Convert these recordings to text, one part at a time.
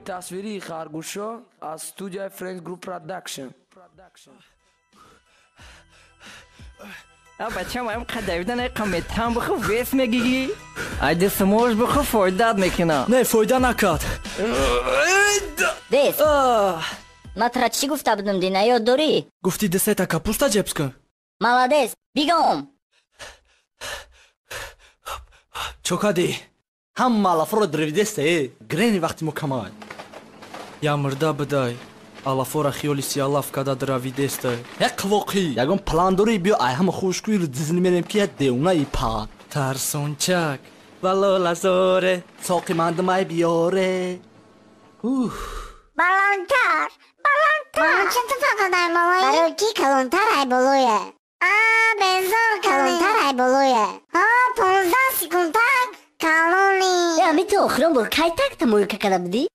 Клипи тасвирии харгӯшҳо аз студияи Friends Group Production. А бачам, ам қадавидан ай қаметан биху вес мегиги. Ай дисмош биху фоидат мекуна. Не, фоида накард. Дес. Ма тра чӣ гуфта будам, дина ёд дорӣ? Гуфти десета капуста ҷебс кун. Молодец, бигом. Чо кадӣ? Ҳама алафоро дривидеста, э грени вақти мо камай. Я мурда бидай. Алафора хиёли сиялаф када дравидестай. Як қивоқӣ, ягон план дорӣ? Биё, ай ҳама хушкӯиро дизни мерем, ки як девонаи па. Тарсончак. Валолазоре. Соқи мандамай биёре. Уф. Баландтар, баландтар. Мана чӣ ту фақат ай болои? Барои ки калонтар ай болое. А, безор калонтар ай болое. Ҳа, 15 секундтак калони. Э, ами ту охирон бор кай так тамоюка када будӣ?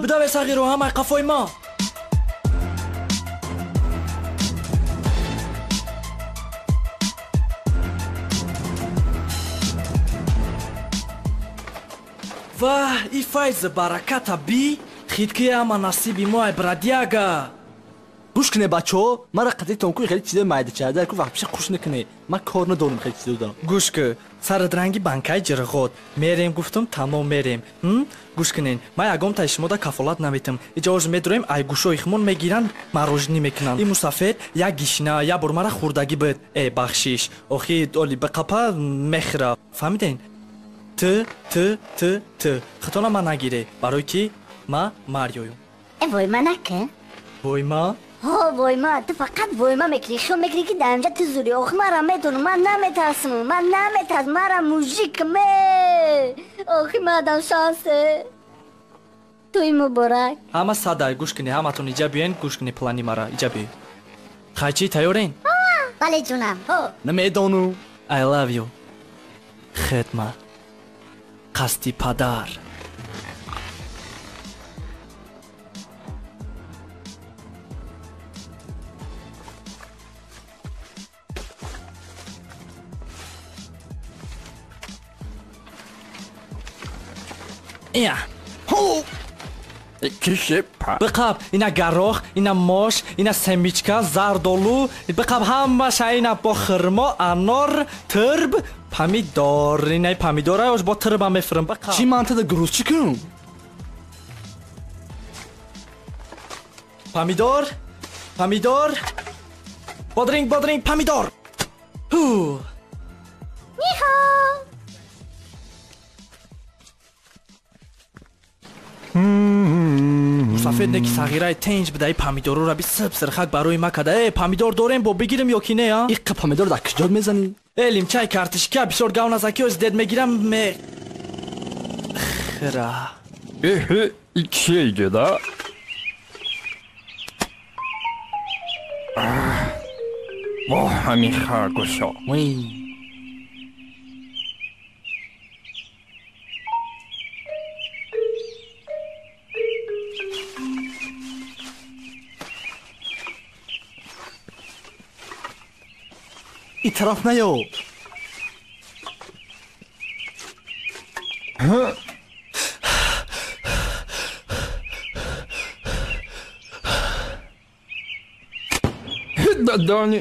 Бидаве, сағиро, ҳамаи қафои мо. Ваҳ, и файзи бараката би хидки ҳама насиби мо, ай бродяга. Гӯш куне, бачаҳо, мара қатъи тонкуи хеле чизои майдачада ку вақт пиша қуш накуне. Ман кор надорам хеле чизода. Гӯш ку, сарат ранги банкаи ҷирғот. Мерем, гуфтум, тамом, мерем. Гӯш кунен, ман ягонтаи шумода кафолат наметам. Иҷа ҳозир медуроем, ай гӯшои химон мегиранд, марожинӣ мекунанд. И мусафед як гишна, як бор мара хӯрдагӣ буд. Э, бахшиш, охи оли биқапа мехӯра, фаҳмиден? Т т т т хитона ман нагире, барои ки ма Мариоюм. Э, войма накун. Войма? Ҳо, войма. Ту фақат войма мекунӣ, хиёл мекунӣ, ки дар инҷа ту зурӣ. Ох, мара метонам, ман наметарсам, ман наметарсам, мара мужик ме. Охи, мадам шансе. Туи муборак. Ҳама садай, гӯш кунӣ, ҳаматон иҷа биёен, гӯш кунӣ плани мара, иҷа биёед. Хайчи, тайёрен? Бале, ҷунам. Ҳо. Намедонам. I love you. Хидма. Қасди падар. Я. Биқаб, ина гарох, ина мош, ина семечка, зардолу, биқаб ҳамаша, ина бо хирмо, анор, тирб, помидор, инаи помидора ош бо тирба мефирм, биқаб. Чӣ, ман тада грузчӣ кунам? Помидор, помидор, бодринг, бодринг, помидор. Ҳу. Нихо. Мусафед неки сағираи тенҷ бидаи, помидорора би сиб сирхак барои ма када. Э, помидор дорем, бо бигирем ё ки не, а? Иққа помидор дар киҷод мезанӣ? Э, лимчаи картишка бисёр гав назаки, оз дед мегирам ме хира. Эҳе, ичейгеда. Во ҳамин харгӯшо. Вой. И тараф наё. Дадани.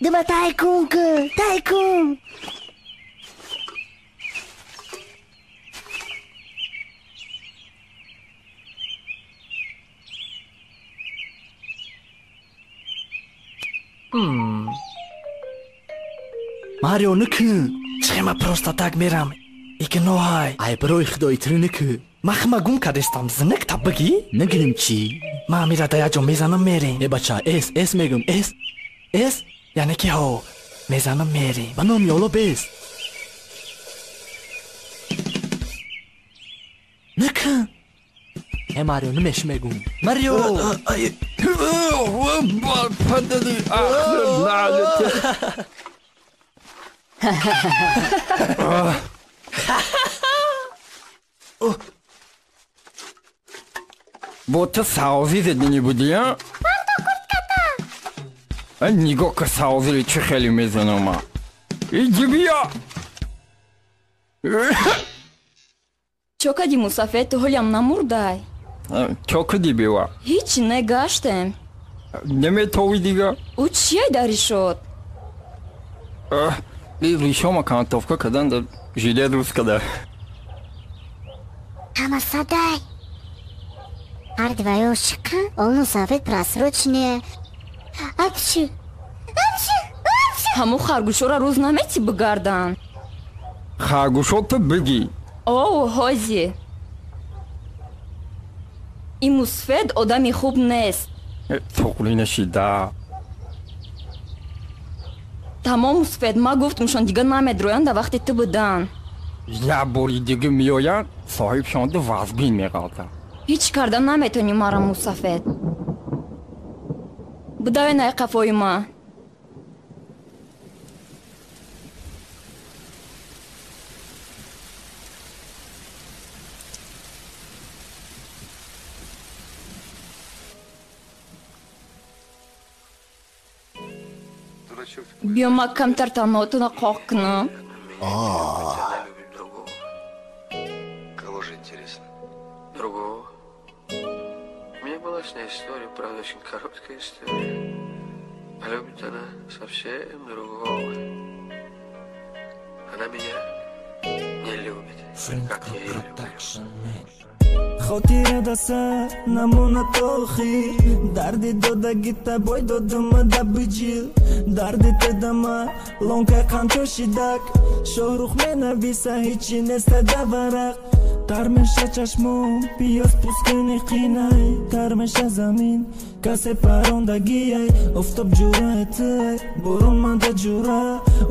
Дума тайкун кун, тайкун. Марио, накун. Чӣ, ма просто так мерам, игноҳай. Ай барои худо, итри накун. Ма хима гум кардестам, зинак та бигӣ. Нагирим чӣ? Ма амира да як ҷо мезанам, мерем. Э, бача, эс эс мегум, эс эс. Яъне ки ҳо, мезанам, мерем. Ба номи Олло, бес накун. Э, Марио, намеш мегум, Марио. Падари ахр лаънати. Бо ту савзи зиддинӣ будӣ, а? Нигоҳ ка савзили чӣ хеле мезанама. Иди бия. Чо кади мусафед, ту ҳолиам намурдай? Чо кади бева? Ҳеҷ негаштем. Неметовӣ дига? Ӯ чия дар ришот? Ришома кантовка кадан да жилет рӯз када. Ҳама садай. Ҳар двоё шиқа, он мусафед просрочные. Апши! Апши! Апши! Ҳамо харгӯшоро рӯз наметӣ бигардан. Харгӯшото бигӣ. О, ҳози. Ин мусфед одами хуб нест. Туғри нашида. Тамом мусфед, ма гуфтумшон дига намедроянд да вақти ту будан. Як бори дига меоянд, соҳибшонду вазбин меғалтад. Ҳеҷ карда наметонӣ мара мусафед. Бидаве най қафои ма. Биё ма камтар танотона қоқ кунам. Кого же интересно? Другого. У меня была с ней история, правда, очень короткая история. А любит она совсем другого. Она меня не любит, как я ее люблю. Хотира даса намона тохи дарди додаги табой додума да биҷил дарди тедама лонкай қанчошидак шоҳрух менависа ҳичи неста да варақ тар меша чашмом пиёз пускини қинай тар меша замин касе парондагиай офтоб ҷурае тай борон манда ҷура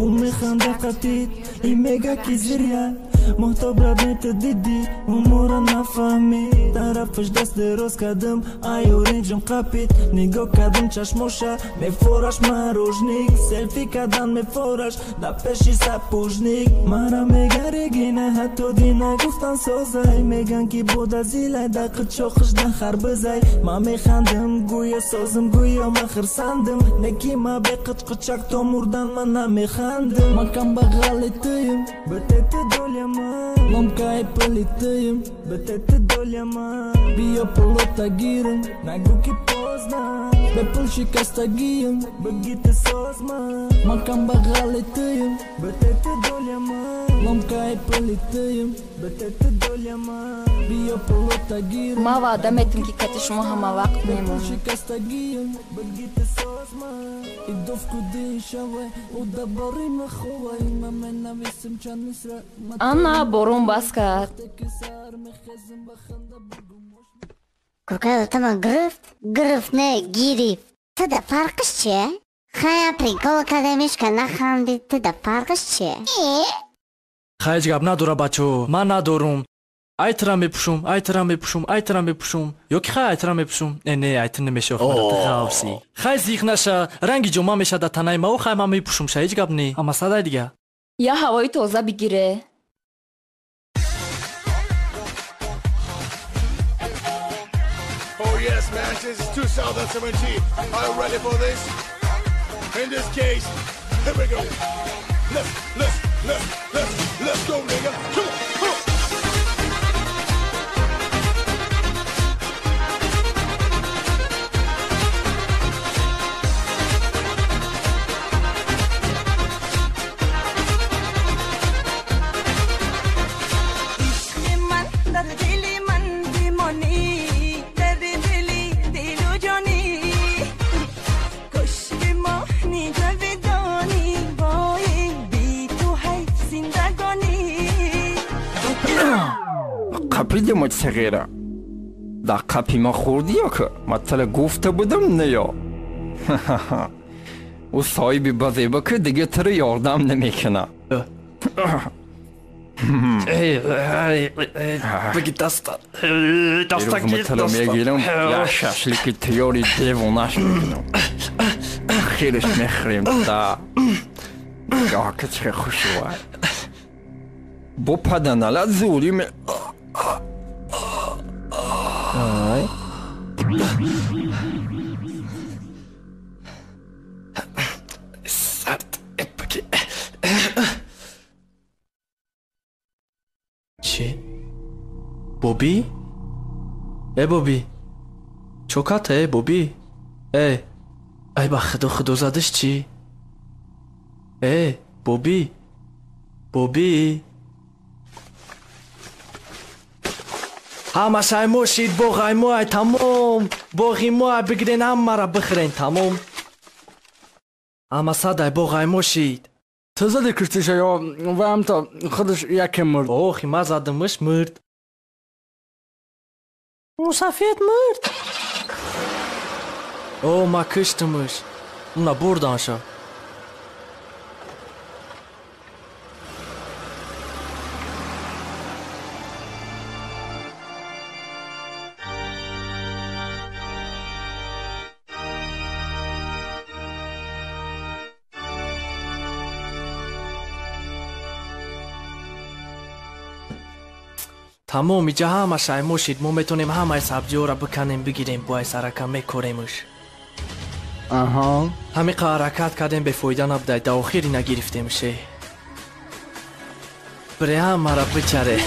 ӯ механда қатид и мега ки зиря моҳтоб рабета дидӣ умора нафаҳмӣ тарафаш даст дероз кардам ай оринҷум қапид нигоҳ кардам чашмоша мефораш марожник селфи кардан мефораш да пеши сапожник мара мегарегина ҳатто дина гуфтан созай меган ки бода зилай да қичоқиш да харбизай ма механдам гӯё созим гӯё ма хирсандим неки ма беқичқичак то мурдан ма намехандим ма камбағали туем битети доляма ломкаи пули туем битети доляма биё пулота гирам нагӯ ки поздно бепул шикастагием бигите созма ма камбағали туем битети доляма ломкаи пули туем битети доляма биё пулота гирам. Ма ваъда метам ки кати шумо ҳама вақт мемонам. Шикастагием бигите созма Ана борон бас кард. Куркаи тама гирифт, гирифт не гирифт. Ту да фарқиш чие? Хая прикол кардемиш ка нахандӣ, ту да фарқиш чие? Хай ҳеҷ гап надора бачаҳо, ман надорум. Ай тира мепӯшум, ай тира мепӯшум, ай тира мепӯшум. Ё ки хай ай тира мепӯшум? Э не, ай тир намешава, ту ғавсӣ. Хай зиқ наша, ранги ҷома меша да танаи мао, хай ман мепӯшум ша, ҳеҷ гап не. Ама садай дига. Я ҳавои тоза бигире. Oh yes, man, this is 2017. Are you ready for this? In this case, here we go. Let's, let's, let's, let's, let's go, nigga. Come on, come on. Қапиди ма сағира. Дар қапи ма хӯрдиё ки матала гуфта будам неё. Ӯ соҳиби базеба ки дига туро ёрдам намекунад. Биги даста. Даста мегирам, як шашлики тиёри девонаш мекунам. Хелеш мехӯрем да. Ка чӣ хушвай. Бо паданала зури ме. Ай. Боби? Э Боби? Чо ката э Боби? Э, ай ба худо худо задиш чӣ? Э, Боби? Боби? Ҳамаш ай мо шид, боғ ай мо ай тамом. Боғи мо ай бигирен ҳамаро бихӯрен тамом. Ҳама сад ай боғ ай мо шид. Ту зади куштиша ё вай ҳамто худаш яке мурд? Охи ма задимиш мурд. Мусафед мурд. О, ма куштимиш. Уна бурданша. Тамом, иҷа ҳамаш ай мо шид. Мо метавонем ҳамаи сабзиҳоро биканем, бигирем, бо ай сарака мекоремш. Аҳа. Ҳамин қа ҳаракат кардем, бефоида набудай, да охири нагирифтемше. Бире ҳамаро бичаре.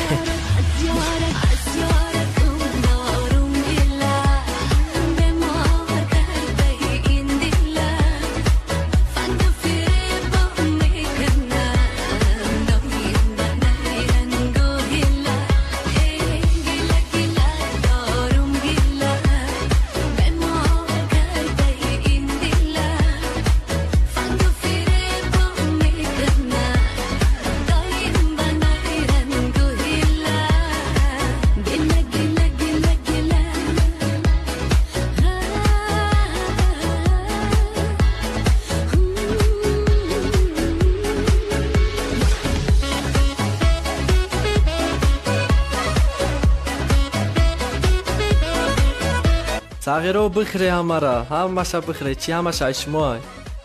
Сағиро бихӯре ҳамара, ҳамаша бихӯре, чӣ ҳамаша ай шумоай.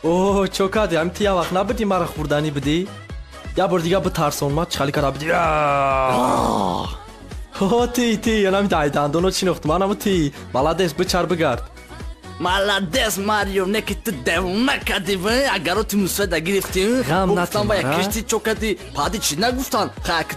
О, чо кардӣ? Ҳамин ту як вақт набудӣ мара хӯрданӣ будӣ? Як бор дига битарсон, ма чӣ хали кара будӣ? О, ти, ти, янами ай дандоно чинохт, манамо ти. Молодец, бичар бигард. Молодец, Марио, не ки ту девона кардӣ, агаро ту мусоида гирифтӣ, гуфтан ба як кишти чо кардӣ, баъди чӣ нагуфтан?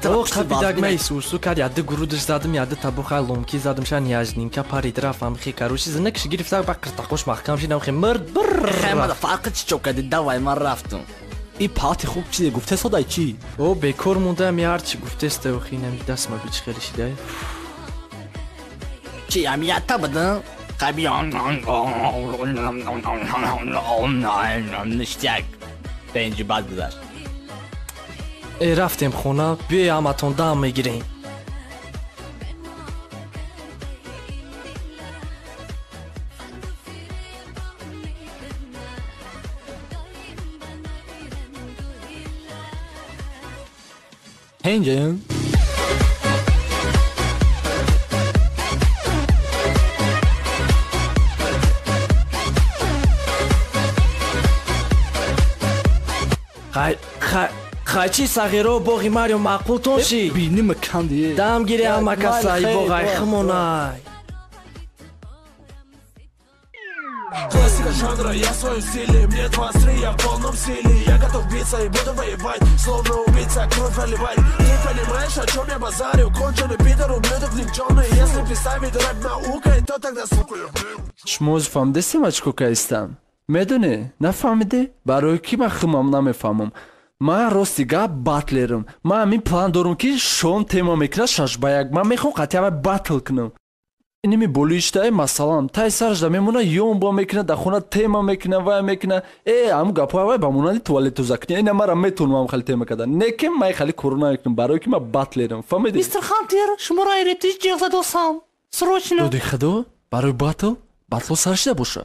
О, қапидак ма исусу кард, яды гурудаш задам, яды табухай ломки задам, ша няжнинка парид рафт, амхи каруши зинакш гирифта, ба қиртақош маҳкам шид, амхи мирд бир. Хай, мада фарқи чӣ чо кардӣ, давай ман рафтам. И пати хуб чизе гуфте содай чӣ? О, бекор мондаам, ҳарчи гуфтеста, охи инами дастма бичи хеле шидай. Чӣ, амията будам? Ништяк. Пенҷи бад гузашт. Э, рафтем хона, биёй ҳаматон дам мегирем. Пенҷи? Хай, чӣ сағиро боғи Марио маъқултон шид? Бинима канди. Дам гире ҳама каса, и боғай химонай. Классика жанра, я в своем стиле. Мне 23, я в полном стиле. Я готов биться и буду воевать, словно убийца, кровь проливать. Ты понимаешь, о чем я базарю? Конченый пидор, ублюдок никчемный. Если представить рэп наукой, то тогда суку я. Шумо фаҳмидастем чӣ каистам? Медонӣ, нафаҳмидӣ? Барои ки ман химам намефаҳмам. Ман рости гап батлерам. Ман ҳамин план дорам, ки шон тема мекунад 6-1. Ман мехоҳам қатъиян батл кунам. Иними болиштае, масалан, таи сарашда мемона, ёнбо мекунад, дар хона тема мекунад, вай мекунад. Э, ҳамун гапҳои вай ба монанди туалет тоза кунӣ. Ина мара метавонам хали тема кардан. Не ки ман хали кору намекунам, барое ки ман батлерам. Фаҳмидӣ? Мистер Хантер, шуморо айрептиш ҷиғ задосам. Срочно. Доди худо, барои батл, батло саршида боша.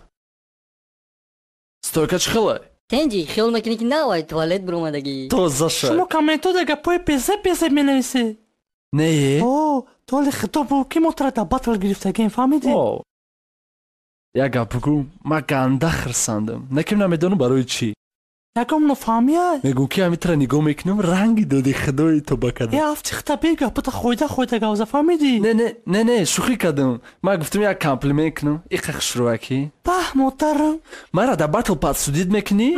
Стойка чӣ хелай? Тенҷи, хиёл мекунӣ ки навай туалет биромадагӣ. Тоза шай. Шумо комментҳо гапҳои безеб безеб менависед. Не? О, толи хито бу ки мо тура дар батл гирифтагем, фаҳмидӣ? Як гап бигӯ, ман ганда хирсандам. Не ки намедонам барои чӣ. Ягон нофаҳмия? Мегӯм ки ҳамин тура нигоҳ мекунам, ранги доди худои то ба кадам. Е, афти хита бега, пута хойда хойда гавза, фаҳмидӣ? Не, не, не, не, шӯхӣ кардам. Ман гуфтам як комплимент кунам. Иқа хушрӯакӣ. Баҳ, модарам. Мара дар батл подсудить мекунӣ?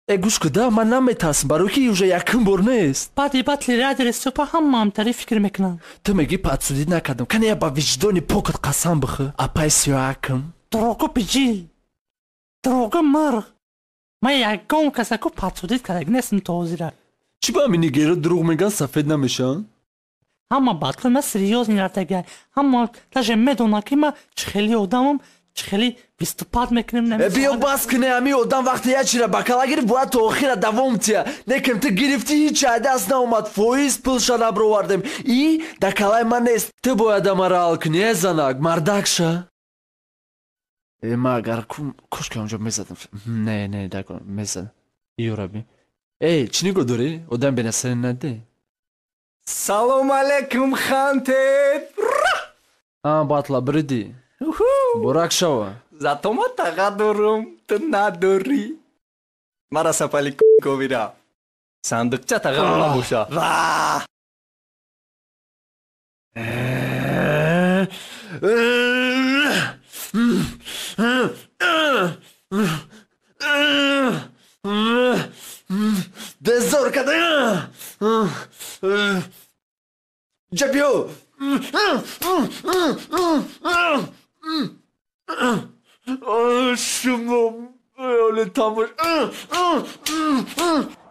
Э гӯш куда, ман наметарсам, барои ки уже якум бор нест. Баъди батли радио супа ҳама ҳамтари фикр мекунанд. Ту мегӣ подсудить накардам. Кани я ба виҷдони покат қасам бихӯр. Апай сиёакам. Дурӯғгӯ биҷил. Дурӯғгӯ мурғ. Ман ягон касаку подсудить кардаги нестам то ҳозира. Чӣ ба ҳамин нигерро дурӯғ мегӯянд, сафед намешаванд? Ҳама батли ма серьёзный рафтага. Ҳама даже медонад ки ман чӣ хели одамам, чӣ хели выступать мекунем. Биё бас куне, ҳамин одам вақте як чира ба кала гирифт, бояд то охира давом тия. Некем ту гирифтӣ, ҳеҷ ай даст наомад, фоиз пулша набровардем. И дар калаи ман нест. Ту бояд амара ҳал кунӣ, э занак, мардак ша. Э ман агар кошки онҷо мезадам. Не, не, дакон мезадам. Иёра би. Эй, чӣ нигоҳ дорӣ? Одам бенасарӣ наде. Салом алейкум, Хантер. А, батла бриди. Бурак шава. Зато ма таға дорум, ту надорӣ. Мара сапали ковира. Сандуқча таға набоша. Ва! Безор када. Ҷабиё. Шумо оле тамош.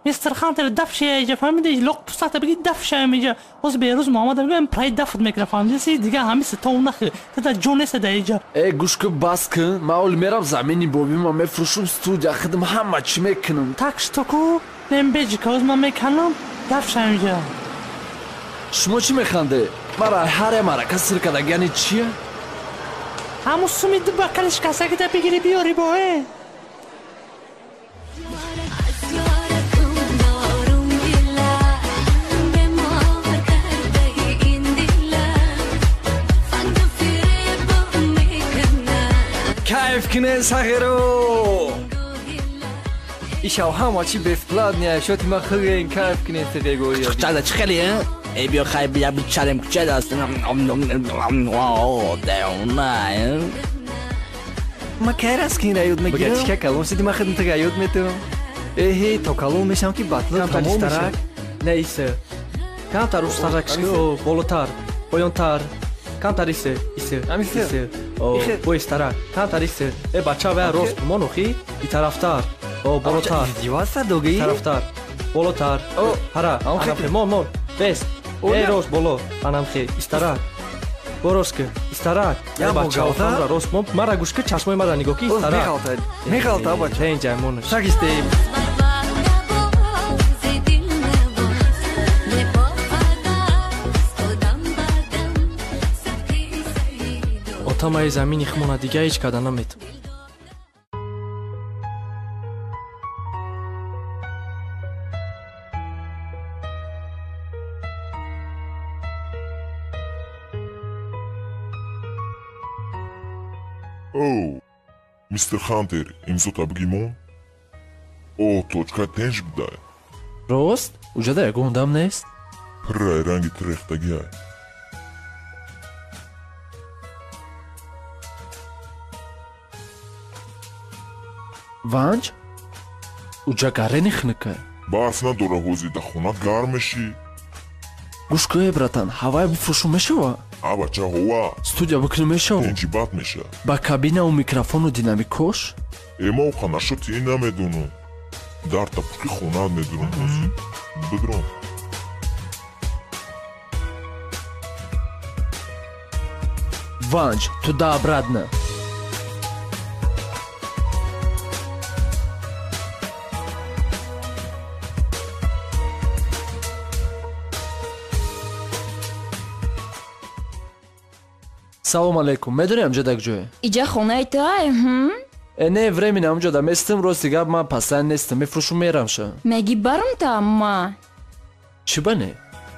Мистер Хантер дафша иҷа фаҳмиди, лоқ пусата биги дафша иҷа. Ҳозир берӯз Муҳаммад мегӯям прай дафт мекунам, фаҳмиди, дига ҳами ситов нахи. Тада ҷо нест дар иҷа. Э гӯш кун, бас кун. Ман оли мерам замини бобима мефурӯшум, студия хидм ҳама чӣ мекунам. Так что ку нем беҷика, ҳозир ман меканам дафша иҷа. Шумо чӣ механде? Мара ҳар як марака сир кардаг, яъне чия? Ҳамун суми ду бакали шикастагита бигирӣ биёрӣ бо э. Кайф кунед, сағиро. Ишав ҳама чӣ бесплатно, шоти ма хӯрен, кайф кунед, сағиро. Чада чӣ хеле, э? Биё хай бия бичарем куча даст. Ма кай раст ки ин ёд мегирам? Бага чика калон шуди, ман хидм тага ёд метавам. Эҳе, то калон мешавам ки батло тамом мешавад. Не исе. Камтар устарак шки, болотар, поёнтар. Камтар исе, исе, исе. Бо истарак, камтар исе. Э бача вая рост мон охи, и тарафтар. О болотар. Издиваться доги? Тарафтар. Болотар. Ҳара, анамхе, мон, мон. Бес. Э рост боло, анамхе, истарак. Борос ки, истарак. Э бача, офамра рост мон, мара гӯш ки, чашмои мара нигоҳ ки, истарак. Меғалта, меғалта бача. Инҷа монаш. Сагисте. Отамаи замини хмона дига ҳеҷ када наметавон. Оу, мистер Хантер, имзота бигимон? О, точка тенҷ будай. Рост? Уҷада ягон одам нест? Пиррай ранги тирехтагиай. Ванҷ? Уҷа гарени хунукай. Барф надора ҳозир, дар хона гарм мешӣ. Гӯш кӯ, братан, ҳавай бифурӯшум мешава? А бача, ҳова. Студия бикунем мешава? Тенҷи бад меша. Ба кабинаву микрофону динамикош? Э ма оқа нашоти ин намедонам. Дар тапушки хонаат медурам ҳозир. Бидром. Ванҷ, туда обратно. Салом алейкум. Медонӣ амҷа дар ҷое? Иҷа хонаи туай? Э не, временно амҷа да местам, рости гап ман пасанд нестам, мефурӯшум мерам ша. Меги барум та ма. Чӣ ба не?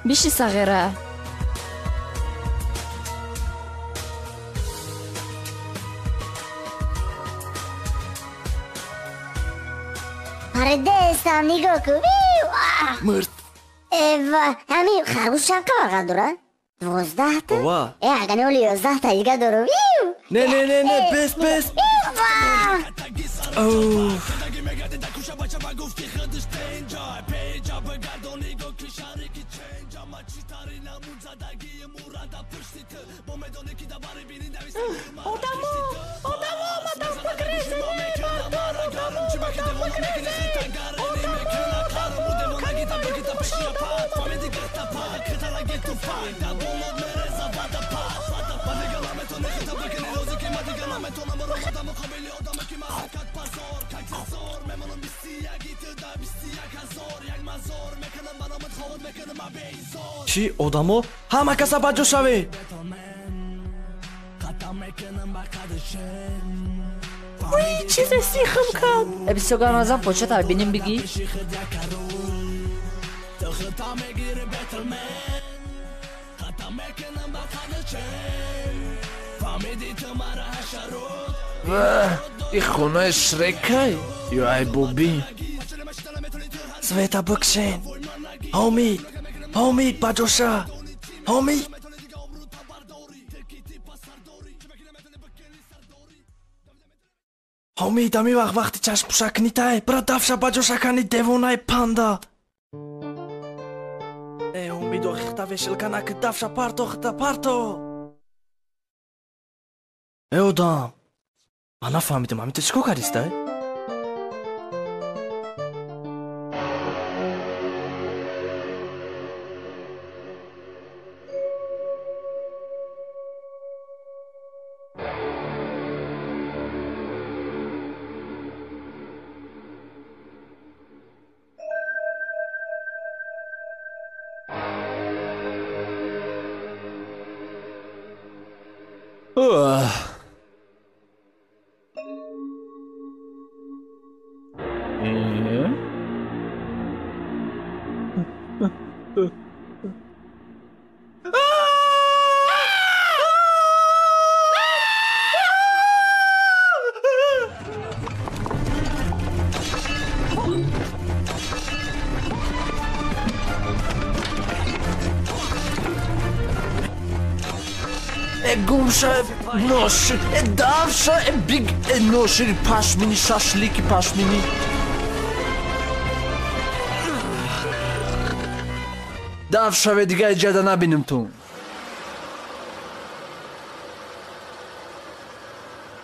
Биши сағира. Паридестам нигоҳ кун. Мурд. Эва, ҳамин харгӯш чанд қабарға дорад? 12-та? Ова. Э, агар оли 11-та дига дорам. Не, не, не, не, бес, бес. Одамо, одамо, мадам бигрезед, мардум, одамо, бигрезед. Чӣ одамо ҳама каса ба ҷо шавед. Вой, чизе сихм кард. Бисёган азам почата бинем бигӣ. И хонаи Шрекай ё айбобӣ? Света бикшен. Ҳомид, Ҳомид, ба ҷо ша. Ҳомид. Ҳомид, ами вақт вақти чашмпӯшакнитай. Бира дафша ба ҷо шакани девонаи панда. Э, Ҳомид, охихта вешилка накӣ, дафша парто, хита парто. Э, одам, ман нафаҳмидам, ами ту чӣ кор кардистай? Гумша ношир, давша биг ношири пашмини, шашлики пашмини. Дав шаве, дига иҷада набинем ту.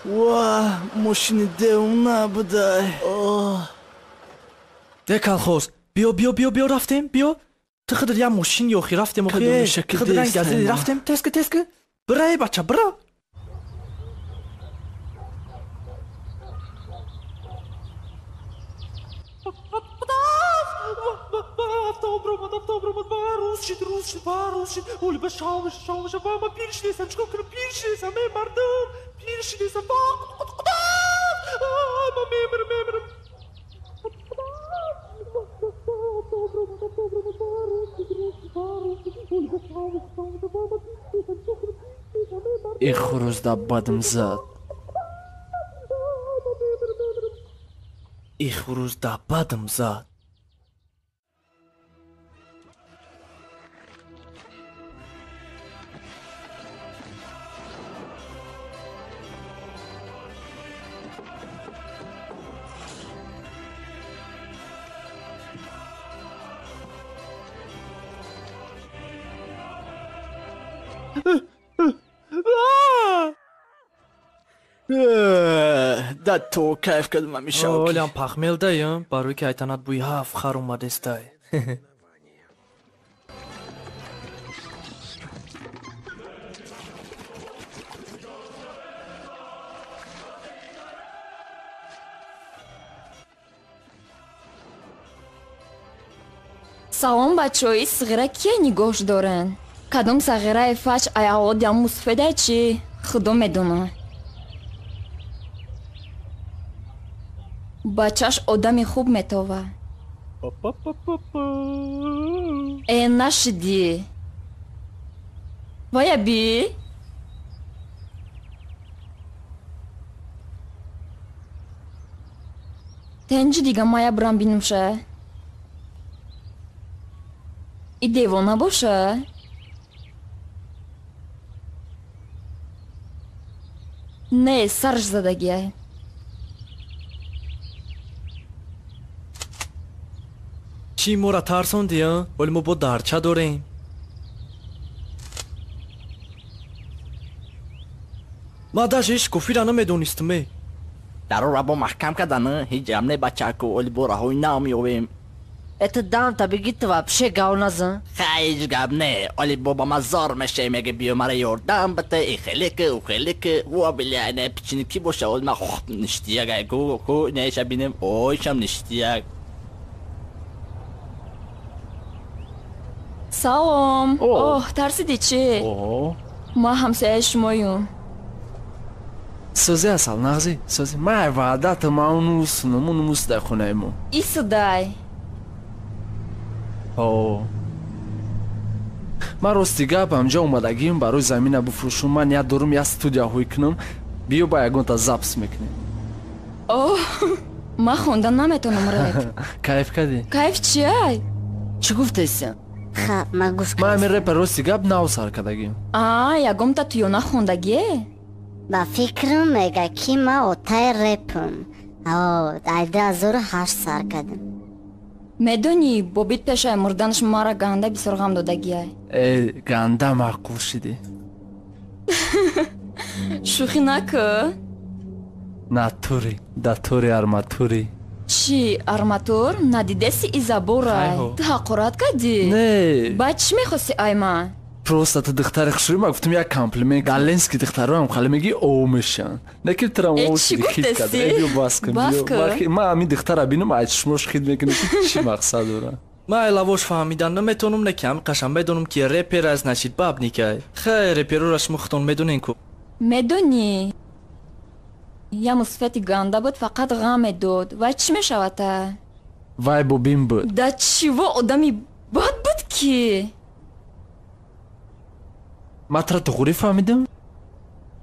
Ва, мошини девона будай. Де колхоз, биё, биё, биё, биё, рафтем, биё. Ту худат як мошин ёхи рафтем, охи. Худат ранг газели рафтем, теска, теска. Бира, эй бача, бира. И хурӯз да бадм зад. И хурӯз да бадм зад. Да то кайф кардам ҳамеша. Олям пахмелдаям, барои ки айтанат бӯи ҳафт хар омадестай. Салом, бачаҳои сағира, кие нигоҳш доранд? Кадом сағираи фач аялодиам мусфедай чӣ? Худо медонад. Бачаш одами хуб метова. Э, нашидӣ. Вая би? Тенҷи дига мая бирам бинумша. И девона боша? Не, сарш задагиай. Чӣ моро тарсонди, а? Вале мо бо дарча дорем. Ман даже ҳеҷ кофира намедонистам, э. Дарора бо маҳкам кардан, ҳеҷ гап не, бачаку, оли бо раҳои нав меёбем. Это дам та бигит вообще гав назан. Хай, ҳеҷ гап не, оли бо ба мазор меше, меге биё мара ёрдам бите, и хелики, у хелики, во бля, не пичини ки боша, оли ма хух ништияк, ай ку, ку, не ша бинем, ой шам ништияк. Салом. Оҳ, тарсиди чӣ? Ма ҳамсояи шумоюм. Сӯзи асал нағзӣ, сӯзи. Май ваъдата ма унусунам, унумус дар хонаи мо. Исудай. Ҳо. Ман рости гап ҳамҷа омадагиам барои замина буфурӯшум. Ман ният дорум як студия ҳуй кунам. Биё ба ягонта запис мекунем. Оҳ, ман хондан наметонам рэп. Кайф кардӣ? Кайф чиай? Чӣ гуфтесиям? Хаб, ман гӯш Ман ҳамин рэпа рости гап нав сар кардагиам. А, ягонта туёна хондагие? Ба фикрам мега ки ман отаи рэпам. О, ай 2008 сар кардам. Медонӣ, бобит пешаи мурданаш мара ганда бисёр ғам додагиай. Э, ганда маъқул шидӣ. Шӯхӣ накӯ. Натури, датури арматури. Чӣ, арматур? Надидеси изаборай. Хайҳо. Ту ҳақорат кардӣ? Не. Баъд чӣ мехости ай ман? Просто ту духтари хушрӯй, ман гуфтам як комплимент. Галенски духтароам хали меги о мешаванд. Не ки турам Э, о чӣ шиди хит гуфтеси? кард. Э, биё бас кун, Бас биё. кун. Ман ҳамин духтара бинам, ай чишмош хит мекунам, ки чӣ мақсад дорам. Ман ай лавош фаҳмидан наметонам, не ки ҳами қашан медонам ки репер аз значит бабникай. Хай, реперора шумо худтон медонен ку. Медонӣ, я мусфати ганда буд, фақат ғам медод. Вай чӣ мешавад та? Вай бобин буд. Да чиво одами бад буд ки? Ман тура туғрӣ фаҳмидам?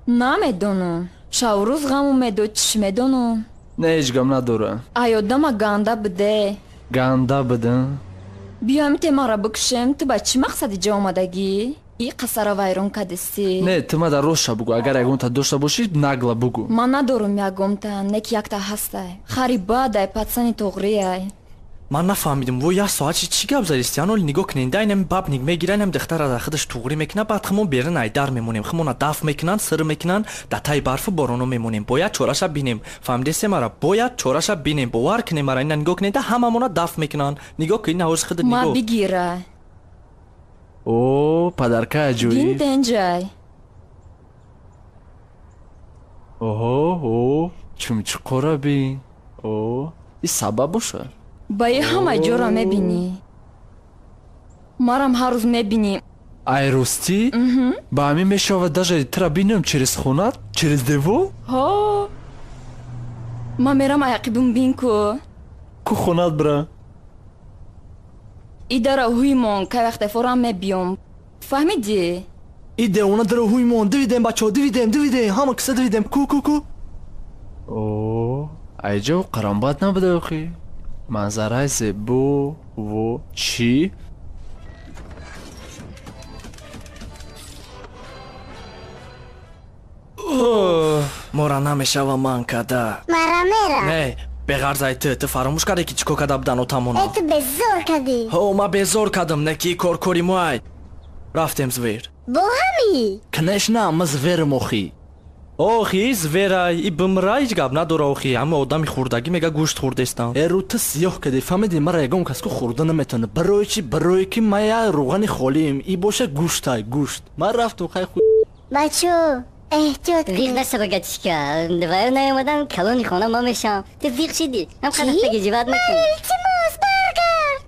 Намедонам. Шаврӯз ғаму медод, чӣ медонам? Не, ҳеҷ гап надорам. Ай одама ганда буде. Ганда будам. Биё ҳами темаро бикушем, ту ба чӣ мақсади ҷо омадагӣ? И қасара вайрон кардисӣ. Не, ту мада ростша бугӯ, агар ягонта дошта бошӣ, нагла бугӯ. Ман надорум ягонта, не ки якта ҳастай. Хари бадай, патсани туғрияй. Ман нафаҳмидам, во як соат чӣ гап задисти? Ан оли нигоҳ кунед, дай нами бабник мегира, нами духтара дар худаш туғрӣ мекунад, баъд хумон берун ай дар мемонем, хумона даф мекунанд, сир мекунанд, дар таи барфу бороно мемонем. Бояд чораша бинем. Фаҳмидесте мара? Бояд чораша бинем. Бовар кунем мара, ина нигоҳ кунед, ҳамамона даф мекунанд. Нигоҳ кунед, ина ҳози худат Ма нигоҳ. бигира. О, падарка Бин аҷоиб. денҷай. Оҳо, о, чумчуқора бин. О, и сабаб боша? Ба и ҳама ҷоро мебинӣ. Марам ҳар рӯз мебинӣ. Ай ростӣ? Мгм. Ба ҳамин мешавад даже тура бинам через хона, через девор? Ҳо. Ман мерам аяқибум бин ку. Ку хонат бира. И дара ҳуймон, кай вақте форам мебиём. Фаҳмидӣ? И девона дара ҳуймон, дивидем бачаҳо, дивидем, дивидем, ҳама киса дивидем, ку ку ку. О, айҷо қарамбат набуда охи. Манзараи зебо, во, чӣ? Мора намешава ман када. Мара мера. Не, беғарзай ту, ту фаромӯш кардӣ ки чӣ кор карда будан отамона. Э, ту безор кардӣ. Ҳо, ман безор кардам, не ки кор кори мо ай. Рафтем звер. Бо ҳами? Конечно, ма зверам охи. Охи, зверай, и бимра ҳеҷ гап надора охи, ҳама одами хурдагӣ мега гӯшт хурдестам. Э, рӯ ту сиёҳ кардӣ, фаҳмидӣ, мара ягон кас ку хӯрда наметавона. Барои чӣ? Барое ки ман як рӯғани холием, и боша гӯштай, гӯшт. Ман рафтам, хай ху. Бачо, эҳтиёт Виқ наша богатишка. Вайро наомадам, калони хона ма мешавам. Ту виқ шидӣ. Ҳам қадар таги ҷиват накун. Илтимос, баргард.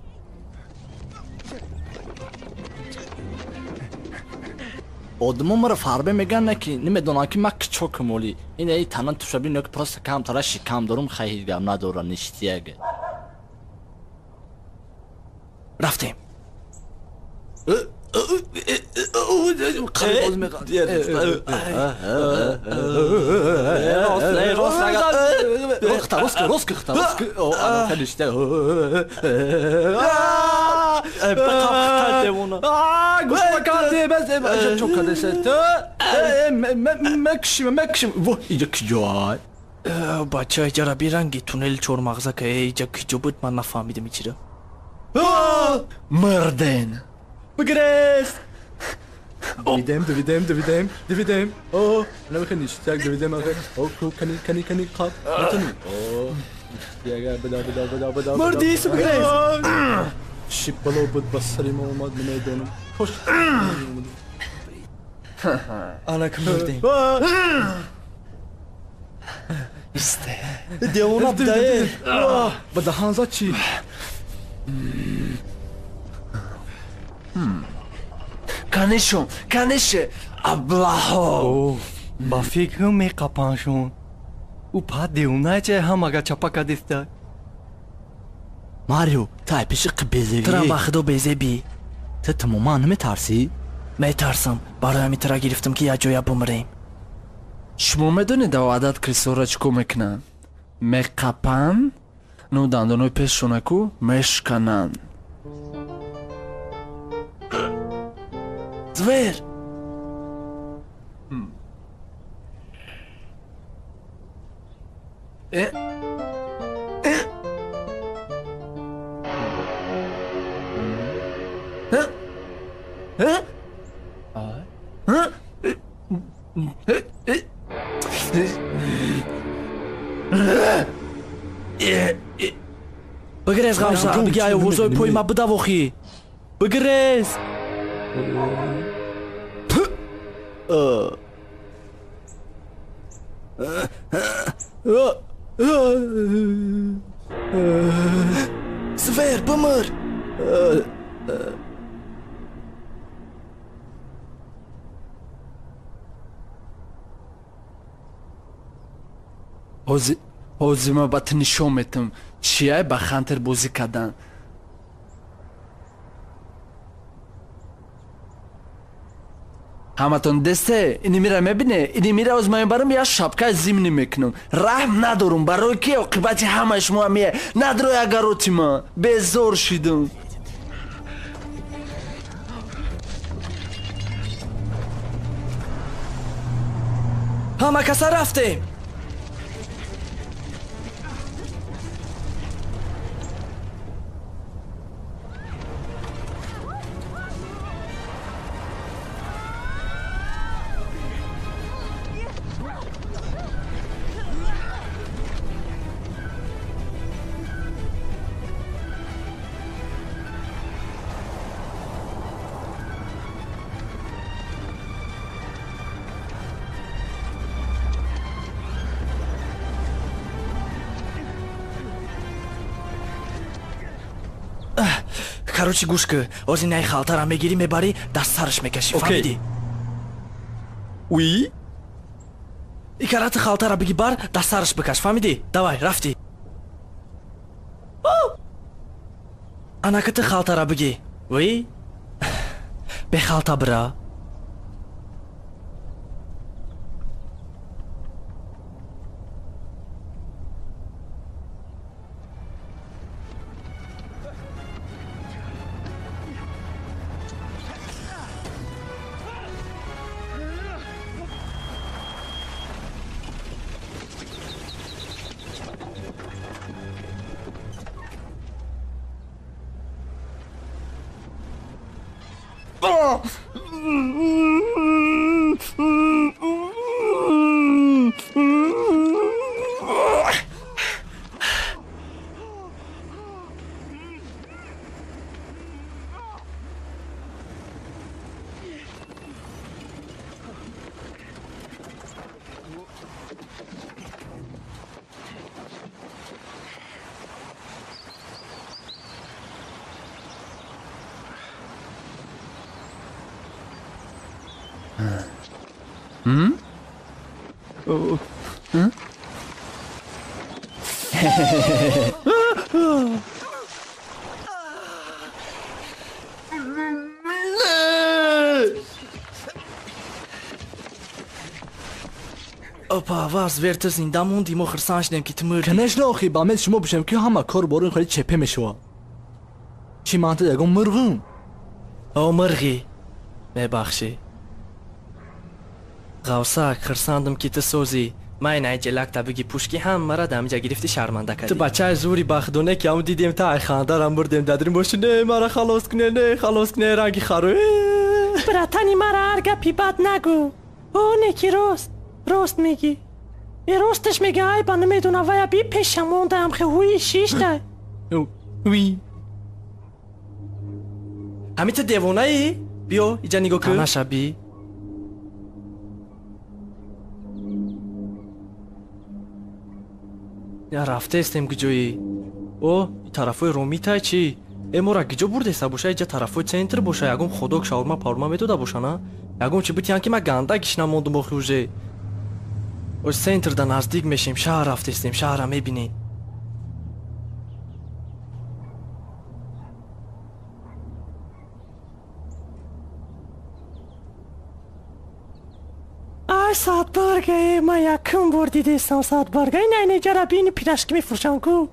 Одамо мара фарбе меган, не ки намедонанд ки ман кичокам оли. Ин эй тана тушаби не ки просто камтара шикам дорум, хай ҳеҷ гап надора, ништияг. Рафтем. Бача, иҷара биранги туннели чормағза ка, иҷа киҷо буд, ман нафаҳмидам ичира. Мурден. Бигрез! Дивидем, дивидем, дивидем, дивидем. О, намехе ништяк, дивидем, охе. О, ку, кани, кани, кани, қап. Натани. О, ништяк, бада, бада, бада, бада. Мурди, бигрез! Чӣ бало буд ба сари мо омад, намедонам. Кош. Анака мурдем. Исте. Девона будае. Ба даҳан зад чӣ? Канешон, канеше, аблаҳо. Ба фикрам меқапаншон. Ӯ па девонача ҳамага чапа кадиста. Марио, ту ай пеши қибезебӣ. Турам ба худо безебӣ. Ту тамоман наметарсӣ? Метарсам. Барои ҳамин тура гирифтам ки як ҷоя бумрем. Шумо медонед дар одат крисора чӣ кор мекунанд? Меқапанд, ну дандонои пешшонаку мешкананд. Звер! Бигрез, Ғавса, биги ай овозои пои ма бидавохӣ. Бигрез! Звер, бимир! Ҳозир ман ба ту нишон метам, чияй ба хантер бозӣ кардан. Ҳаматон десте, ини мира мебине, ини мира оз ман мебарам як шапкаи зимни мекунам. Раҳм надорум, барои ки оқибати ҳамаи шумо мея. Надрои агароти ман, безор шидам. Ҳама каса рафтем. Короче, гӯш кӣ, ози най халтара мегирӣ, мебарӣ, дар сараш мекашӣ, фаҳмидӣ? Уи? Икарати халтара биги бар, дар сараш бикаш, фаҳмидӣ? Давай, рафтӣ. Анакати халтара биги. Уи? Бехалта бира. Опа, вас вертер зинда монди, мо хирсан шудем ки ту мурдӣ. Конечно, охи, ба мед шумо бошем ки ҳама кор борон хеле чепе мешава. Чӣ ман ту ягон мурғум? О, мурғӣ. Мебахшӣ. Ғавсак, хирсандам ки ту созӣ. Ман ай ҷелакта биги пушки ҳаммара дамиҷа гирифти шарманда кардӣ. Ту бачаи зури бахдоне ки ҳамун дидем та ай хандарам бурдем дадрим боши не мара халос куне, не халос куне ранги хару. Братани мара ҳар гапи бад нагӯ. О не ки рост, рост мегӣ. Э росташ мега айба намедона вая би пеша мондаам хе ҳуи шишта. Уи. Ҳамин ту девонаӣ? Биё иҷа нигоҳ кун. Танаша би. Я рафтаестем куҷоӣ? О, тарафои Ромитай чӣ? Э мора киҷо бурдеста боша? Иҷа тарафои центр боша, ягон ходок шаурма парма медода боша, на? Ягон чи битиян ки ман ганда гишна мондум охи уже. Оз центрда наздик мешем, шаҳр рафтестем, шаҳра мебинем. Ай садбарга, э ман якум бор дидестам садбарга. Ин айнеҷара бини пирашки мефурӯшам ку.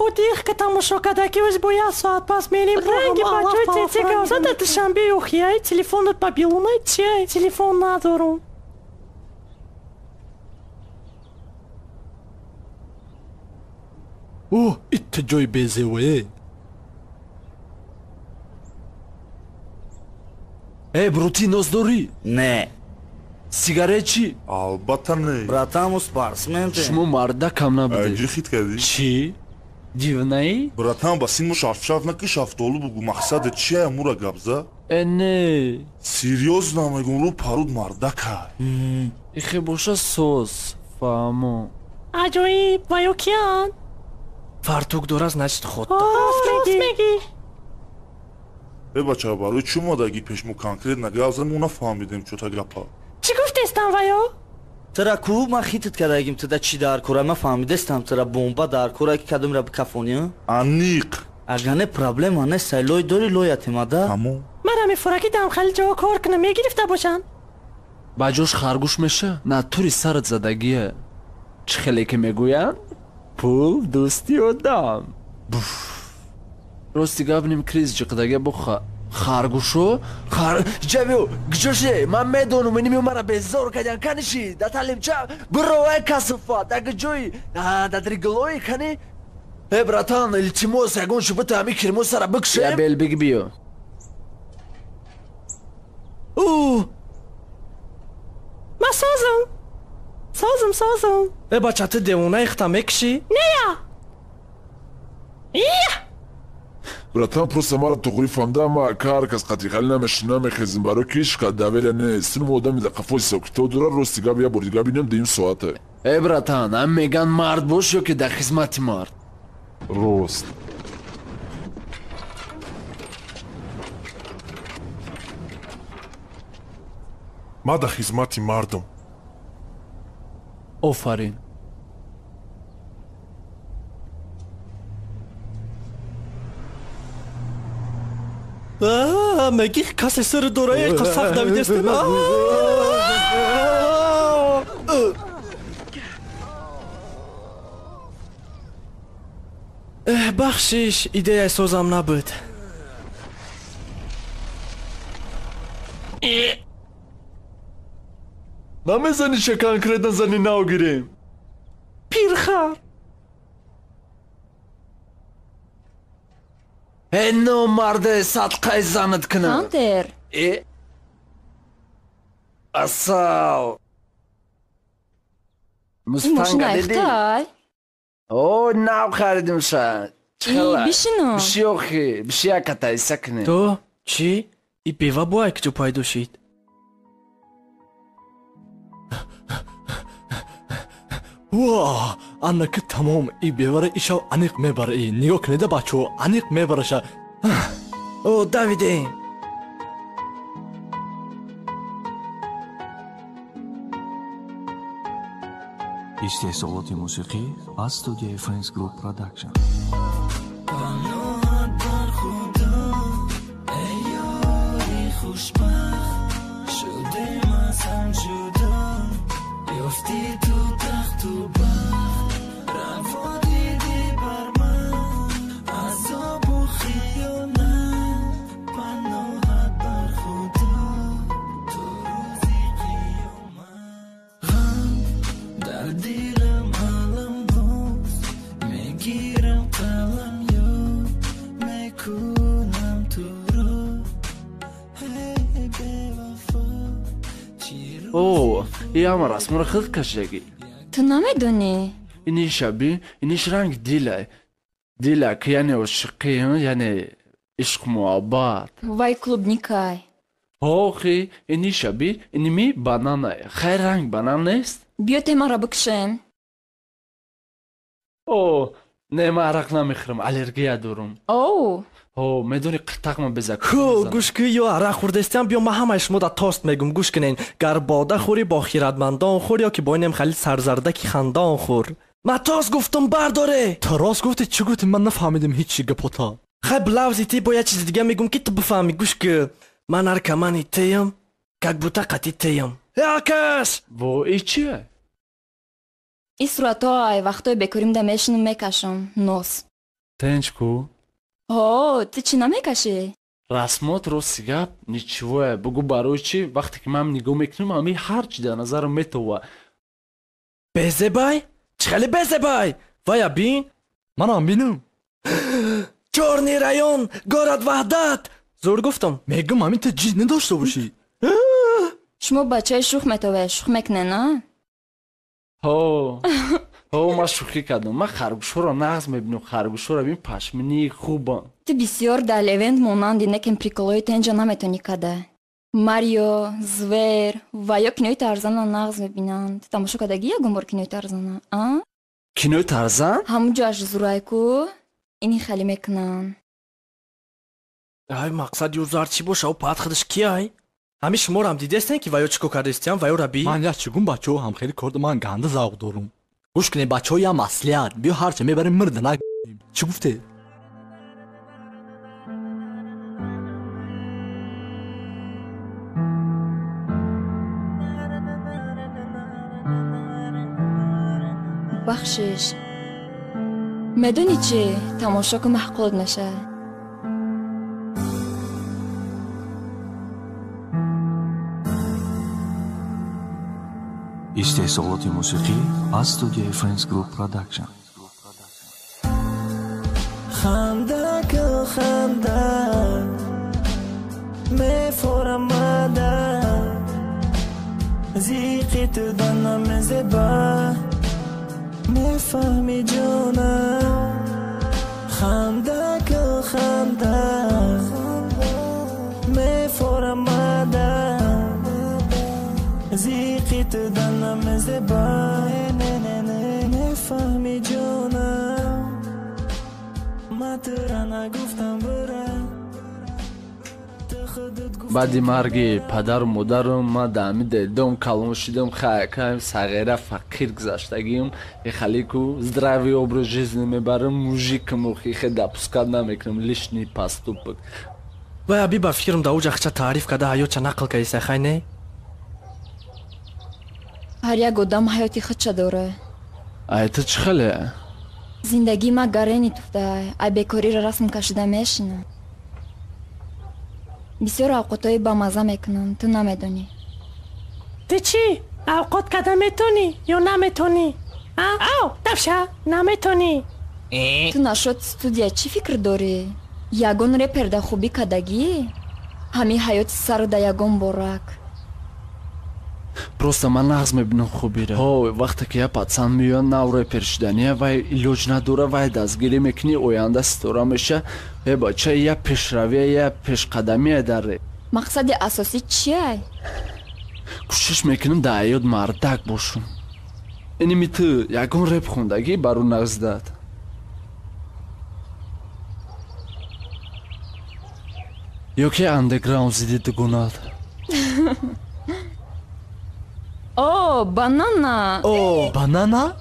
О дих ка тамошо карда ки оз бо як соат пас мерем. Ранги бачаи цеце гавза дар Душанбе охияй, телефонат мобилунай чиай? Телефон надорум. О, итта ҷои безевое. Э, брути нос дорӣ? Не. Сигарет чӣ? Албатта не. Братан, мо спортсмен. Шумо марда кам набудед. Айҷи хит кардӣ? Чӣ? Дивнаӣ? Братан, ба син мо шафшаф наки шафтолу бугу. Мақсадат чия мура гапза? Э не. Серьёзно мегум, рӯ паруд мардака. Ихе боша соз, фаҳмо. Аҷоиб, ва ё киян? Фартук дора, значит ход. Рост мегӣ. Э бача, барои чӣ омадагӣ пеш мо конкретно гап зад, мо нафаҳмидем чӯта гапа. Чӣ гуфтестам ва ё? Тра ку ман хитат кардагим, туда чӣ дар кора, ман фаҳмидестам тра бомба дар кора ки кадомра бикафонӣ? Аниқ. Агар не проблема нест, сай лой дори лоятемада. Тамом. Мара мефура ки дам хали ҷо кор кунам, мегирифта бошанд. Ба ҷош харгӯш меша? На тури сарат задагия. Чӣ хеле ки мегӯянд? Пул дӯсти одам. Рости гап ним криз ҷиқдага бо харгӯшо хар ҷабиё гиҷоше ман медонум иними мара безор кардян каниши да талимча биро ай касуфа да гиҷои да дриглои кани. Э братан, илтимос ягон шубата ҳами кирмосара бикшем. Я бел биги биё. У Ман созам. Созам, созам. Э бача, ту девонаи хта мекушӣ? Нея. Ия! Братан, просто мара туғри фаҳмда, ма ҳар кас қатиқалӣ намешина мехезим, барои ки ҳеч қад доверия нест. Синум одами да қафои сокито дора, рости гап я бори дига бинем дуюм соате. Э братан, ҳам меган мард бош ё ки дар хизмати мард. Рост. Ма дар хизмати мардум. Офарин. Меги касе сир дора, қа сахт давидестем. Бахшиш, идеяи созам набуд. Намезани ша конкретно зани нав гирем. Пирхар. Э номарде садқаи занат кунам. Хантер. Э асал. Мустанга диди? О, нав харидим ша. И бишино. Биши охи, биши яката иса кунем. То чӣ? И бева бо ай куҷо пайдо шид? Ва, аннаки тамом, и бевара ишав аниқ мебара. И нигоҳ кунеда бачаҳо, аниқ мебараша. О, давидем. Истеҳсолоти мусиқӣ аз студияи Friends Group Production. Паноҳат бар Худо, эй ёри хушбахт, шудем аз ҳам ҷудо, ёфтӣ ту тахту бахт, раво дидӣ бар ман азобу хиёнат. Паноҳат бар Худо, ту рӯзи қиёмат. Ғам И ҳама расморо худ кашидагӣ. Ту намедонӣ? Иниша бин, иниш ранг дилай. Дилак, яъне ошиқӣ, яъне ишқ муҳаббат. Вай клубникай. Охи, иниша би, иними бананай. Хайр ранг банан нест? Биё темаро бикшем. О, не, ман арақ намехӯрам, аллергия дорам. Оу. О, медони қиртақма безак. Ху, гӯш кӣ, ё арақ хӯрдестиам, биё ман ҳамаи шумо да тост мегум, гӯш кунен. Гар бода хӯрӣ бо хиратмандон хӯр, ё ки бо инем хали сарзардаки хандон хӯр. Ман тост гуфтум, бардоре. Ту рост гуфтӣ, чӣ гуфтӣ, ман нафаҳмидим ҳеҷ чӣ гапота. Хай блавзи ти бо як чизи дига мегум ки ту бифаҳмӣ, гӯш кӣ. Ман наркомани тиям, как будто қатӣ тиям. Якаш! Во, и чия? И суратҳо ай вақтҳои бекоримда мешинам мекашам. Нос. Тенч ку? Ҳо, ту чӣ намекашӣ? Расмот рости гап ничего. Бугу барои чӣ вақте ки ман нигоҳ мекунам, ҳамин ҳар чӣ дар назарам метова. Безебай? Чӣ хеле безебай? Вая бин? Манам бинам. Чёрный район, город Ваҳдат. Зур гуфтам. Мегум ҳамин ту ҷид надошта бошӣ. Шумо бачаи шух метовед, шух мекунед, на? Ҳо, ҳо, ман шӯхӣ кардам. Ман харгӯшҳоро нағз мебинам. Харгӯшҳоро бин пашминии хубам. Ту бисёр дар левент монанди, некем приколҳои тенҷа наметонӣ када. Марио, Звер ва ё кинои Тарзана нағз мебинанд. Ту тамошо кардагӣ ягон бор кинои Тарзана, а? Кинои Тарзан? Ҳамун ҷоаш зурай ку, ини хеле мекунанд. Ай, мақсад ю зар чӣ боша, ӯ паат худаш кияй? Ҳамин шуморо дидестен ки ваё чӣ кор кардестиям, ваёра би? Ман як чӣ гум бачаҳо ҳам хеле кор ман ганда завқ дорум. Гӯш кунед бачаҳо я маслиҳат, биё ҳарча мебарем мирда на чӣ гуфте? Бахшиш. Медонӣ чӣ? Тамошо ку маъқулот мешавад. Истеҳсолоти мусиқӣ аз студияи Friends Group Production. Ханда ханда мефорамада зиқи ту данам зеба мефаҳми ҷонам. Ханда ханда мефорамада зиқи ту данам зеба мефаҳми ҷонам. Ма тура нагуфтам бура. Баъди марги падару модарам ман дар ҳамин дом калон шидам. Хайкаем сағира фақир гузаштагиам. Ихалику здравый образ жизни мебарам, мужикам охи допускать намекунам лишний поступок. Вая би ба фикрам дар уҷа хича таъриф карда ҳаётша нақл кардиса, хай не? Ҳар як одам ҳаёти худша дора. Ай ту чӣ хеле? Зиндагии ма гарени туфтай, ай бекориро расм кашида мешинам. Бисёр авқотҳои бамаза мекунам, ту намедонӣ. Ту чӣ? Авқот карда метонӣ ё наметонӣ? Ав, тавша, наметонӣ. Ту нашод студия чӣ фикр дорӣ? Ягон репер да хубӣ кардагӣ? Ҳамин ҳаёти сару да ягон борак. Просто ман нағз мебинам хубиро. Ҳо, вақте ки я пацан меояд нав репер шудания, вай илоҷ надора, вай дастгирӣ мекунӣ, оянда ситора меша. Э бача, я пешравия, я пешқадамия дар реп. Мақсади асосӣ чиай? Кӯшиш мекунам дар ҳаёт мардак бошам. Иними ту ягон реп хондагӣ баро нағз дад. Ё ки андеграунд зидди дугонат. О, банана! О, банана?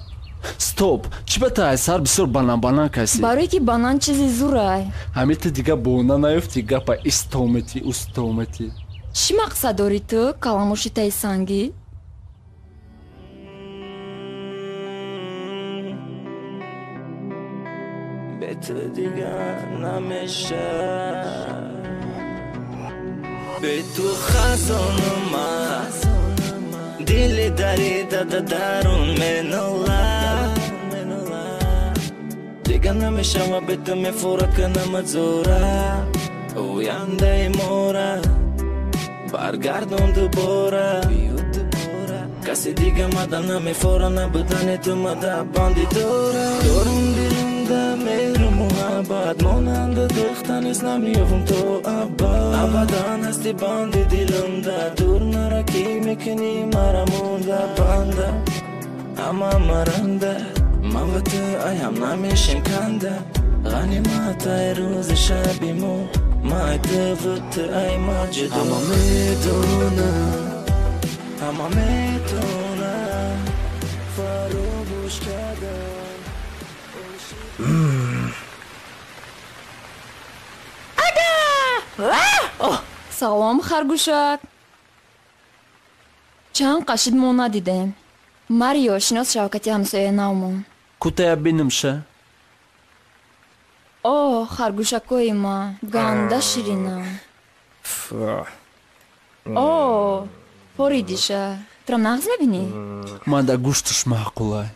Стоп! Чӣ ба ту айсар бисёр банан-банан касӣ? Барое ки банан чизи зурай. Ҳамин ту дига бона наёфтӣ, гапа истометӣ, устометӣ. Чӣ мақсад дорӣ ту, каламуши таи сангӣ? Бе ту дигар намешавад. Бе ту хазон омад, дили дарида да дарун менолад. Дигар намешава бе ту мефурад канамат зора. Ояндаи мора баргардон дубора. Каси дига мада намефора набудани ту мада банди дора. Дорум дилумда меҳру муҳаббат, монанда духта нест намеёвум то абад. Абадан ҳасти банди дилумда, дур нара ки мекунӣ мара монда банда. Ҳама маранда, ман ва ту айҳам намешем канда. Ғанимат ай рӯзи шаби мо, ман ай ту ва ту ай ма ҷудо. Ҳама медонам, ҳама метонам, фаромӯш кардам. Салом, харгӯшак. Чанд қашид мо надидем. Марио, шинос шавкати ҳамсояи навмон. Кутая бинамша. О, харгӯшакои ма, ганда ширина. О, поридиша. Тура нағз мебинӣ? Ман да гӯшташ маъқулай.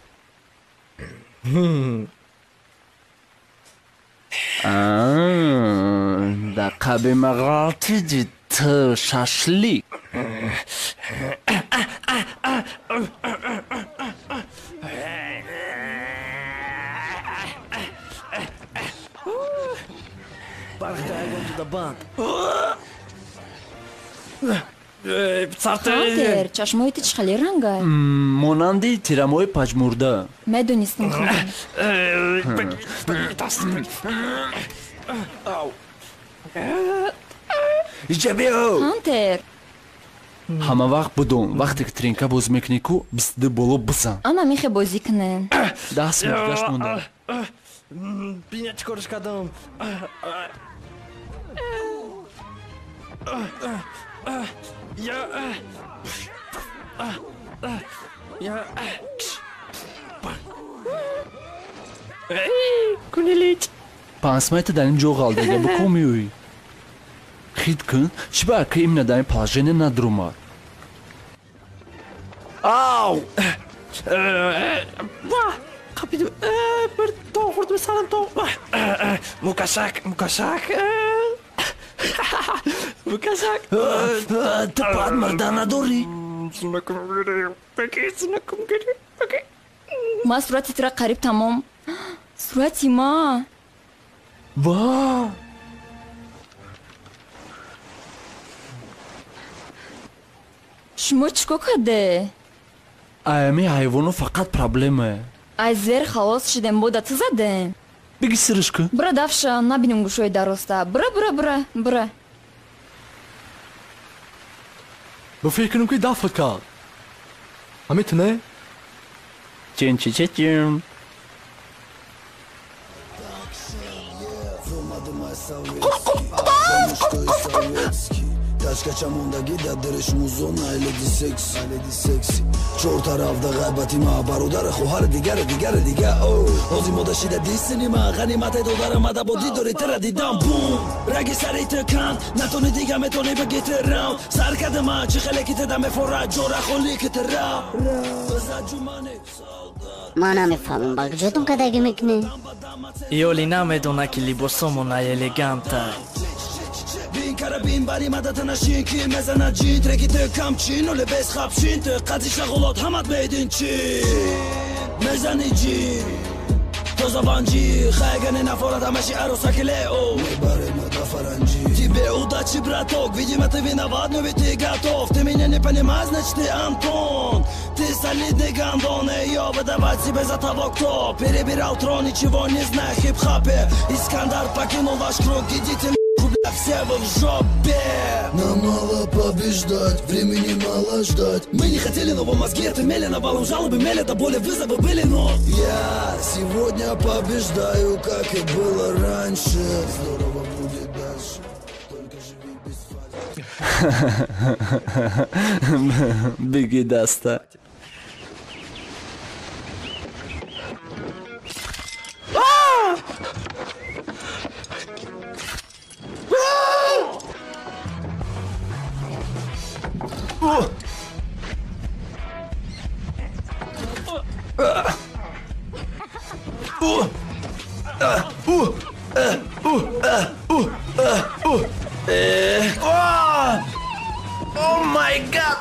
Да қаби мағалтиди ту шашлик. Хантер, чашмои ту чӣ хеле рангай? Монанди тирамои паҷмурда. Медонистам, худо. Иҷа биё! Хантер! Ҳама вақт будум, вақте ки тринка бозӣ мекунӣ ку, 22 боло бизан. Ана мехе бозӣ кунем. 10 минут гашт монда. Биня чӣ корш кардам. Кунилич. Пансмайта дар ин ҷо ғалдага бо ко меоӣ? Хит кун, чӣ ба ака имна дар ин положение надурумад? Ау! Қапидим. Бір тон хӯрдим, сарам тон. Мукашак, мукашак. Мукашак. Ту баъд мурда надорӣ? Ма сурати тура қариб тамом. Сурати ма. Ва! Шумо чӣ кор карде? Аями ҳайвоно фақат проблемае. Ай зер халос шидем, бода ту задем. Биги сириш кун. Бира дафша, набинем гӯшои дароста. Бира, бира, бира, бира. Ба фикр кунам ки дафъат кард. Ҳамин ту не? Чин чи чи чин. Тачкача мондагӣ дар дириш музон айледи секси. Чор тараф да ғайбати ма, бародари хоҳари дигари дигари дига. Ҳозир мода шида дисини ма, ғанимате додарам мада бо дидори тира дидам. Бум! Раги сари ту канд, натони дига метони биги ту рав. Сар кардама, чӣ хеле ки тида мефора, ҷора холӣ ки ту рав. Ман намефаҳмам, ба куҷотон кадагӣ мекунӣ? Ёли намедона ки либосомон элеганта. Бин карабин бари мадата нашин ки мезанад ҷин треки ту камчин оле без хабчин ту қази шағолот ҳамат медин чин мезани ҷин тоза ванҷи хайгане нафорад ҳамаши арӯсаки лео мебаре мада фаранҷи тебе удачи, браток, видимо ты виноват, но ведь ты готов. Ты меня не понимаешь, значит ты Антон. Ты солидный гандон, её выдавать себе за того, кто перебирал трон, ничего не зная о хип-хапе. Искандар покинул ваш круг, идите нахуй, бля, все вы в жопе. Нам мало побеждать, времени мало ждать. Мы не хотели, но мозги это мели, навалом жалобы мели, до боли вызовы были, но я сегодня побеждаю, как и было раньше. Здорово будет дальше, только живи без фальши. Биги даста. Oh my God!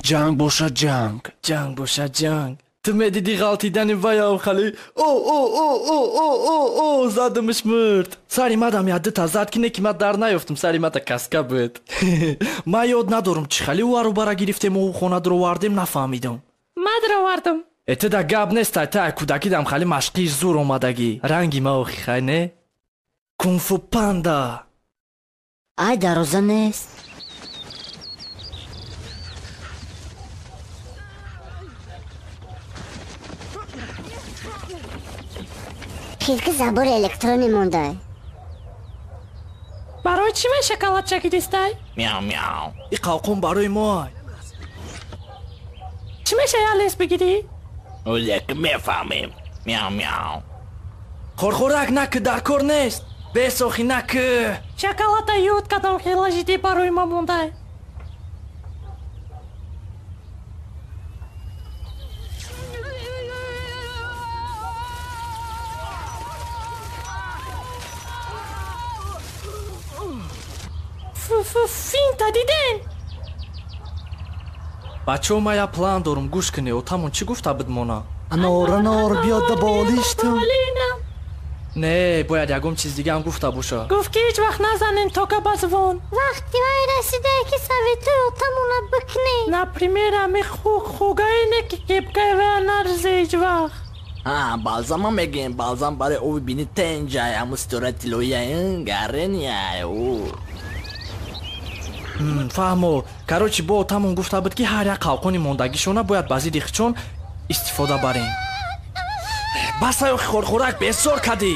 Ҷанг бошад ҷанг. Ҷанг бошад ҷанг. Ту медидӣ ғалтидани ваям хали о о о о о о о задамаш мурд. Сари мадам яддита зад ки не ки ман дар наёфтам, сари мада каска буд. Ман ёд надорам чӣ хали ӯ арӯбара гирифтему ӯ хона дуровардем, нафаҳмидам. Ман дуровардам. Э ту да гап нестай, ту ай кӯдакидам хали машқии зур омадагӣ. Ранги ма охи хай не? Кунфу панда. Ай дароза нест. Хилки забори электронӣ монда. Барои чӣ ман шоколадча гиристай? Мяу мяу. И қалқон барои мо. Чӣ мешавад я лес бигирӣ? Олек мефаҳмем. Мяу мяу. Хорхорак накӣ, дар кор нест. Бесохӣ накӣ. Шоколада ёд кардам, хела жидӣ барои ма мондай. Финта диден? Бачаҳо, ман як план дорум, гӯш кунед. Отамон чӣ гуфта буд мона? Анор, анор, биёд да болиштам. Не, бояд ягон чиз дигаам гуфта боша. Гуфт ки ҳеҷ вақт назанем тока ба звон. Вақти вай расидае ки советои отамона бикунем. Например, ами хугае не ки кепкаи вая нарзе ҳеҷ вақт. Ҳа, балзама мегӯем, балзам барои ови бини тенҷай, ҳамун ситораи тиллоия, гарения ӯ. Фаҳмо. Короче, бо отамон гуфта буд ки ҳар як қалқони мондагишона бояд ба зидди хичон истифода барем. Басай охи хорхорак, бесор кардӣ.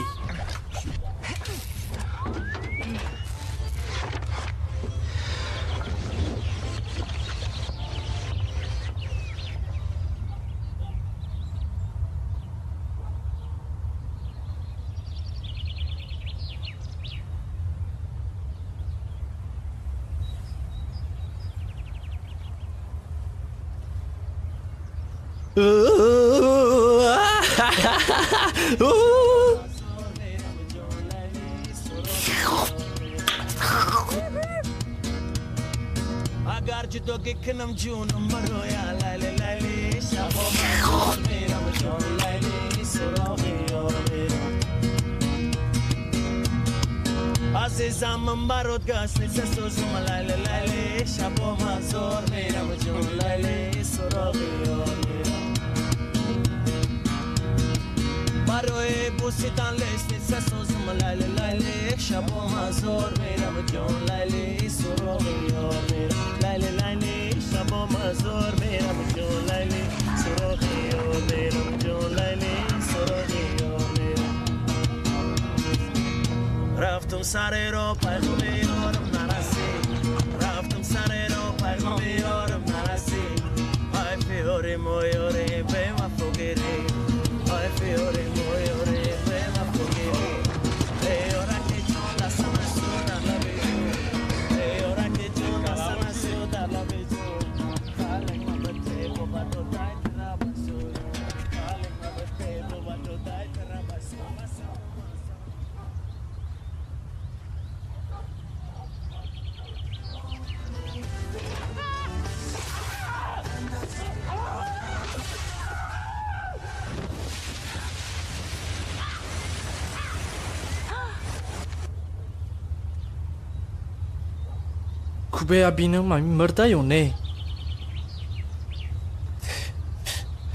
Кубея бинам, ами мурда ё не?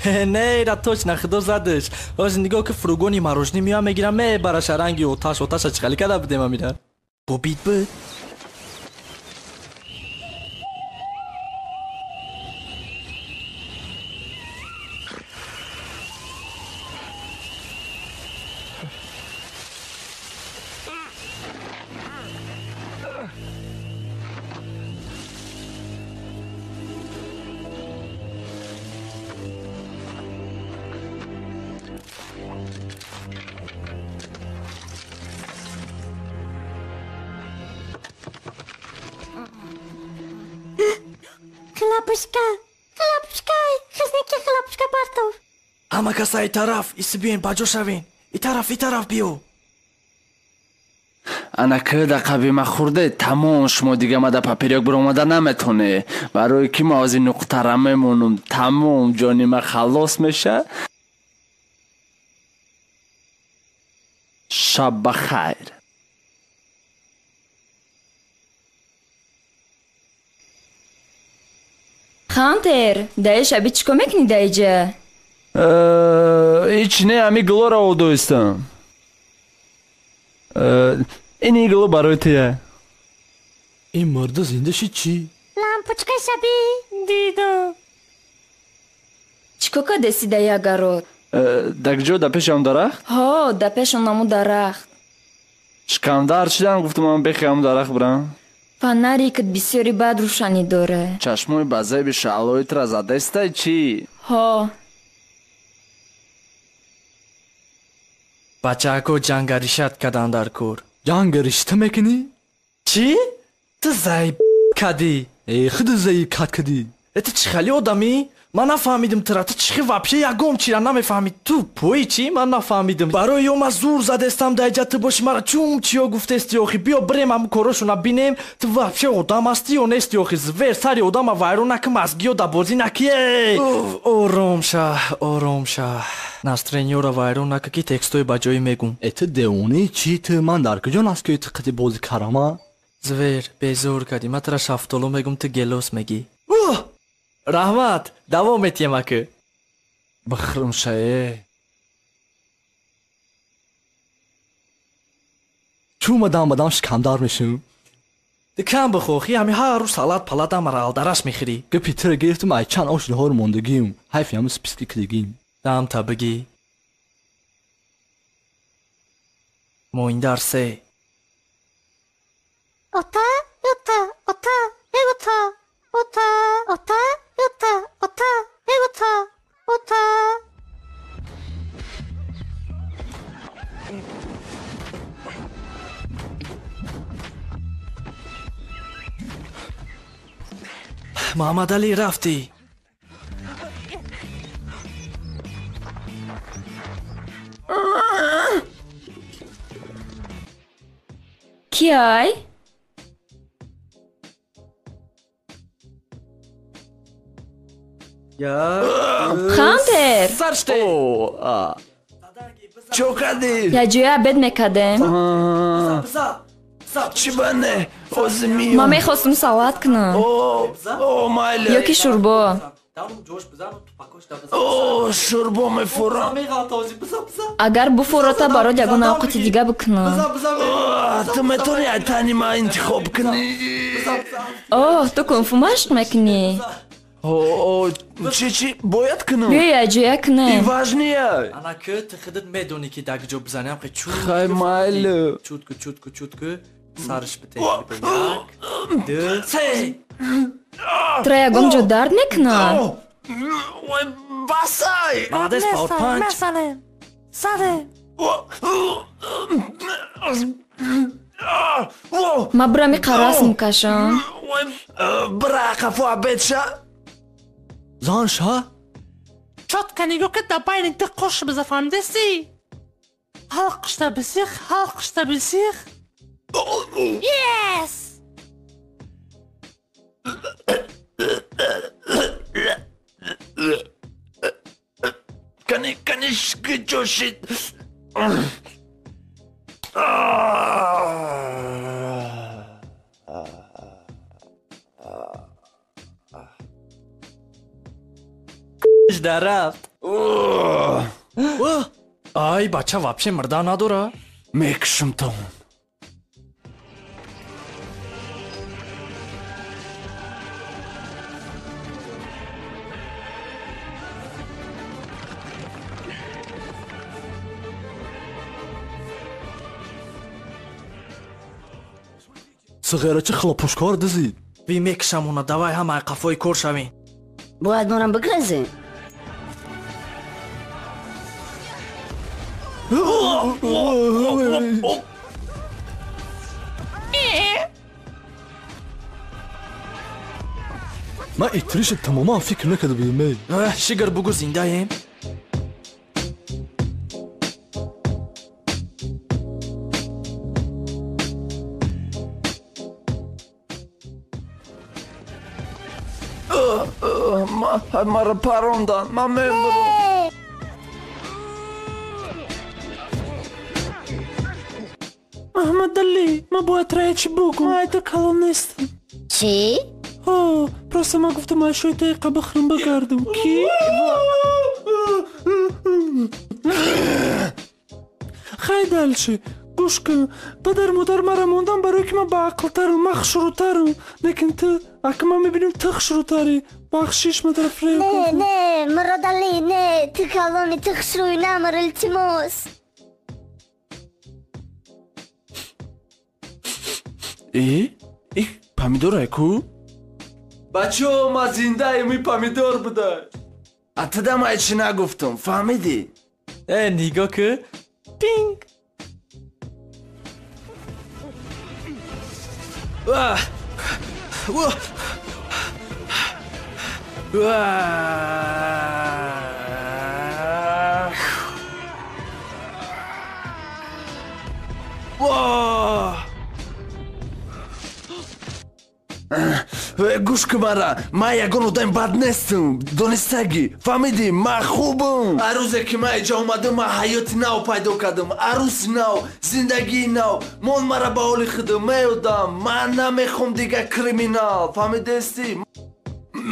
Не, ра точно худо задаш. Ҳозир нигоҳ ки фуругони марожнӣ меоям мегирам, мебараша ранги оташ, оташа чӣ хали када будем амира? Бобит буд? Хлопушка. Ҳама каса и тараф, иси биёен, ба ҷо шавен. И тараф, и тараф биё. Ана ки дақаби ма хӯрде, тамом шумо дига ма да паперёк биромада наметоне. Барои ки ма ози нуқтара мемонам, тамом ҷони ма халос меша. Шаб ба хайр. Хантер, даи шаби чӣ кор мекунӣ даиҷа? Ҳеч не, ҳами гулоро одоистам. Ин игло барои туя. Ин марда зинда шид чӣ? Лампочкаи шабӣ. Дидам. Чӣ кор кардеси даи агарот? Да куҷо? Да пеши ҳам дарахт? Ҳо, да пеш онаму дарахт. Шикамдар шидам, гуфтам ман бехи ҳам дарахт бирам. Фонарикат бисёри бад рӯшанӣ дора. Чашмои ба зеби шаълои тура задестай чӣ? Ҳо. Бачаако ҷангаришат кадан дар кор. Ҷангаришта мекунӣ? Чӣ? Ту заиб кадӣ. Э, худу заиб кад кадӣ. Э, ту чӣ хели одамӣ? Ман нафаҳмидим тура. Ту чӣ хел вообще ягон чира намефаҳмӣ. Ту пои чӣ? Ман нафаҳмидим. Барои ё ман зур задестам даиҷа ту боши мара чум чиё гуфтести охи. Биё бирем ҳамун корошона бинем. Ту вообще одам ҳастӣ ё нести охи? Звер сари одама вайрон накӣ, мазгиё да бозӣ накӣ. Ором ша, ором ша. Настроениёра вайрон накӣ, ки текстои ба ҷоӣ мегум. Э, ту девонаи чӣ? Ту ман дар куҷо наскӯи ту қити бозӣ карама? Звер, безор кардӣ. Ман тура шафтолу мегум, ту гелос мегӣ. Раҳмат, давом метиҳем акӯ. Бихӯрм шае. Чӯ ма дам ба дам шикамдар мешавам? Ту кам бихӯ, ҳами ҳар рӯз салат палат амара алдараш мехӯрӣ. Гапи тура гирифтам, ай чанд ош наҳор мондагиюм. Ҳайфи ҳамун списки кидагиюм. Дамта бигӣ. Моиндар се. Ота, ёта, ота, эгота, ота, ота, ёта, ота, эгота, ота. Муҳаммадалӣ рафтӣ. Киай? Хантер! Чо кардӣ? Якҷоя обед мекардем. Чӣ ба не? Ҳозир миём. Ман мехостум салат кунам. О, майли. Ё ки шӯрбо. О, шӯрбо мефурам. Агар буфурота барот ягон авқати дига бикунам. Ту метавонӣ ай тани ман интихоб кунӣ? Оҳ, ту кунфу машқ мекунӣ? О, чӣ чӣ бояд кунам? Биё якҷоя кунем. И важния. Ана ки ту худат медонӣ ки дар куҷо бизанӣ, ҳам чут. Хай майли. Чутку, чутку, чутку. Сараш бите. Як, ду, се. Тура ягон ҷо дард мекунад? Басай! Молодец, пауэр панч. Масалан, садем. Ман бирам иқа расм кашам. Бира қафо обед ша. Зан ша? Чётко нигоҳ ки дар байни ду қош биза, фаҳмидасӣ? Ҳалқишта бисих, ҳалқишта бисих. Yes! Кани, кани куҷо шид? Дар рафт. Ай, бача вообще мирда надора. Мекушам то. Сигарачи хлопушкор дизид. Би мекушам уна, давай ҳама қафои кор шавем. Бояд монам бигрезем. Ман иттириша тамоман фикр накарда будам. Шигр бугӯ зиндаем. Мара парондан, ман мемурам. Аҳмадалӣ, ман бояд тра чӣ бугум? Ман айта калон нестам. Чӣ? Ҳо, просто ман гуфтам айшои таиқа бихӯрам бигардам. Ки? Хай дальше. Гӯш кун, падару модар мара мондан барое ки ман баақлтарам, ман хушрӯтарам. Лекин ту, ака ман мебинам ту хушрӯтарӣ. Бахшиш мадара фиреб. Не, не, Муродалӣ, не, ту калони, ту хушрӯй, намур, илтимос. Э? И помидорай ку? Бачо, ма зиндаем, и помидор буда. А туда ма ҳечи нагуфтам, фаҳмидӣ? Э, нигоҳ ку. Пинг. Гӯш кун мара, ман ягон одами бад нестам, донистагӣ, фаҳмидӣ? Ман хубам. Ҳар рӯзе ки ман иҷа омадам, ман ҳаёти нав пайдо кардам, арӯси нав, зиндагии нав. Мон мара ба ҳоли худам меёдам. Ман намехоҳам дигар криминал, фаҳмидестӣ?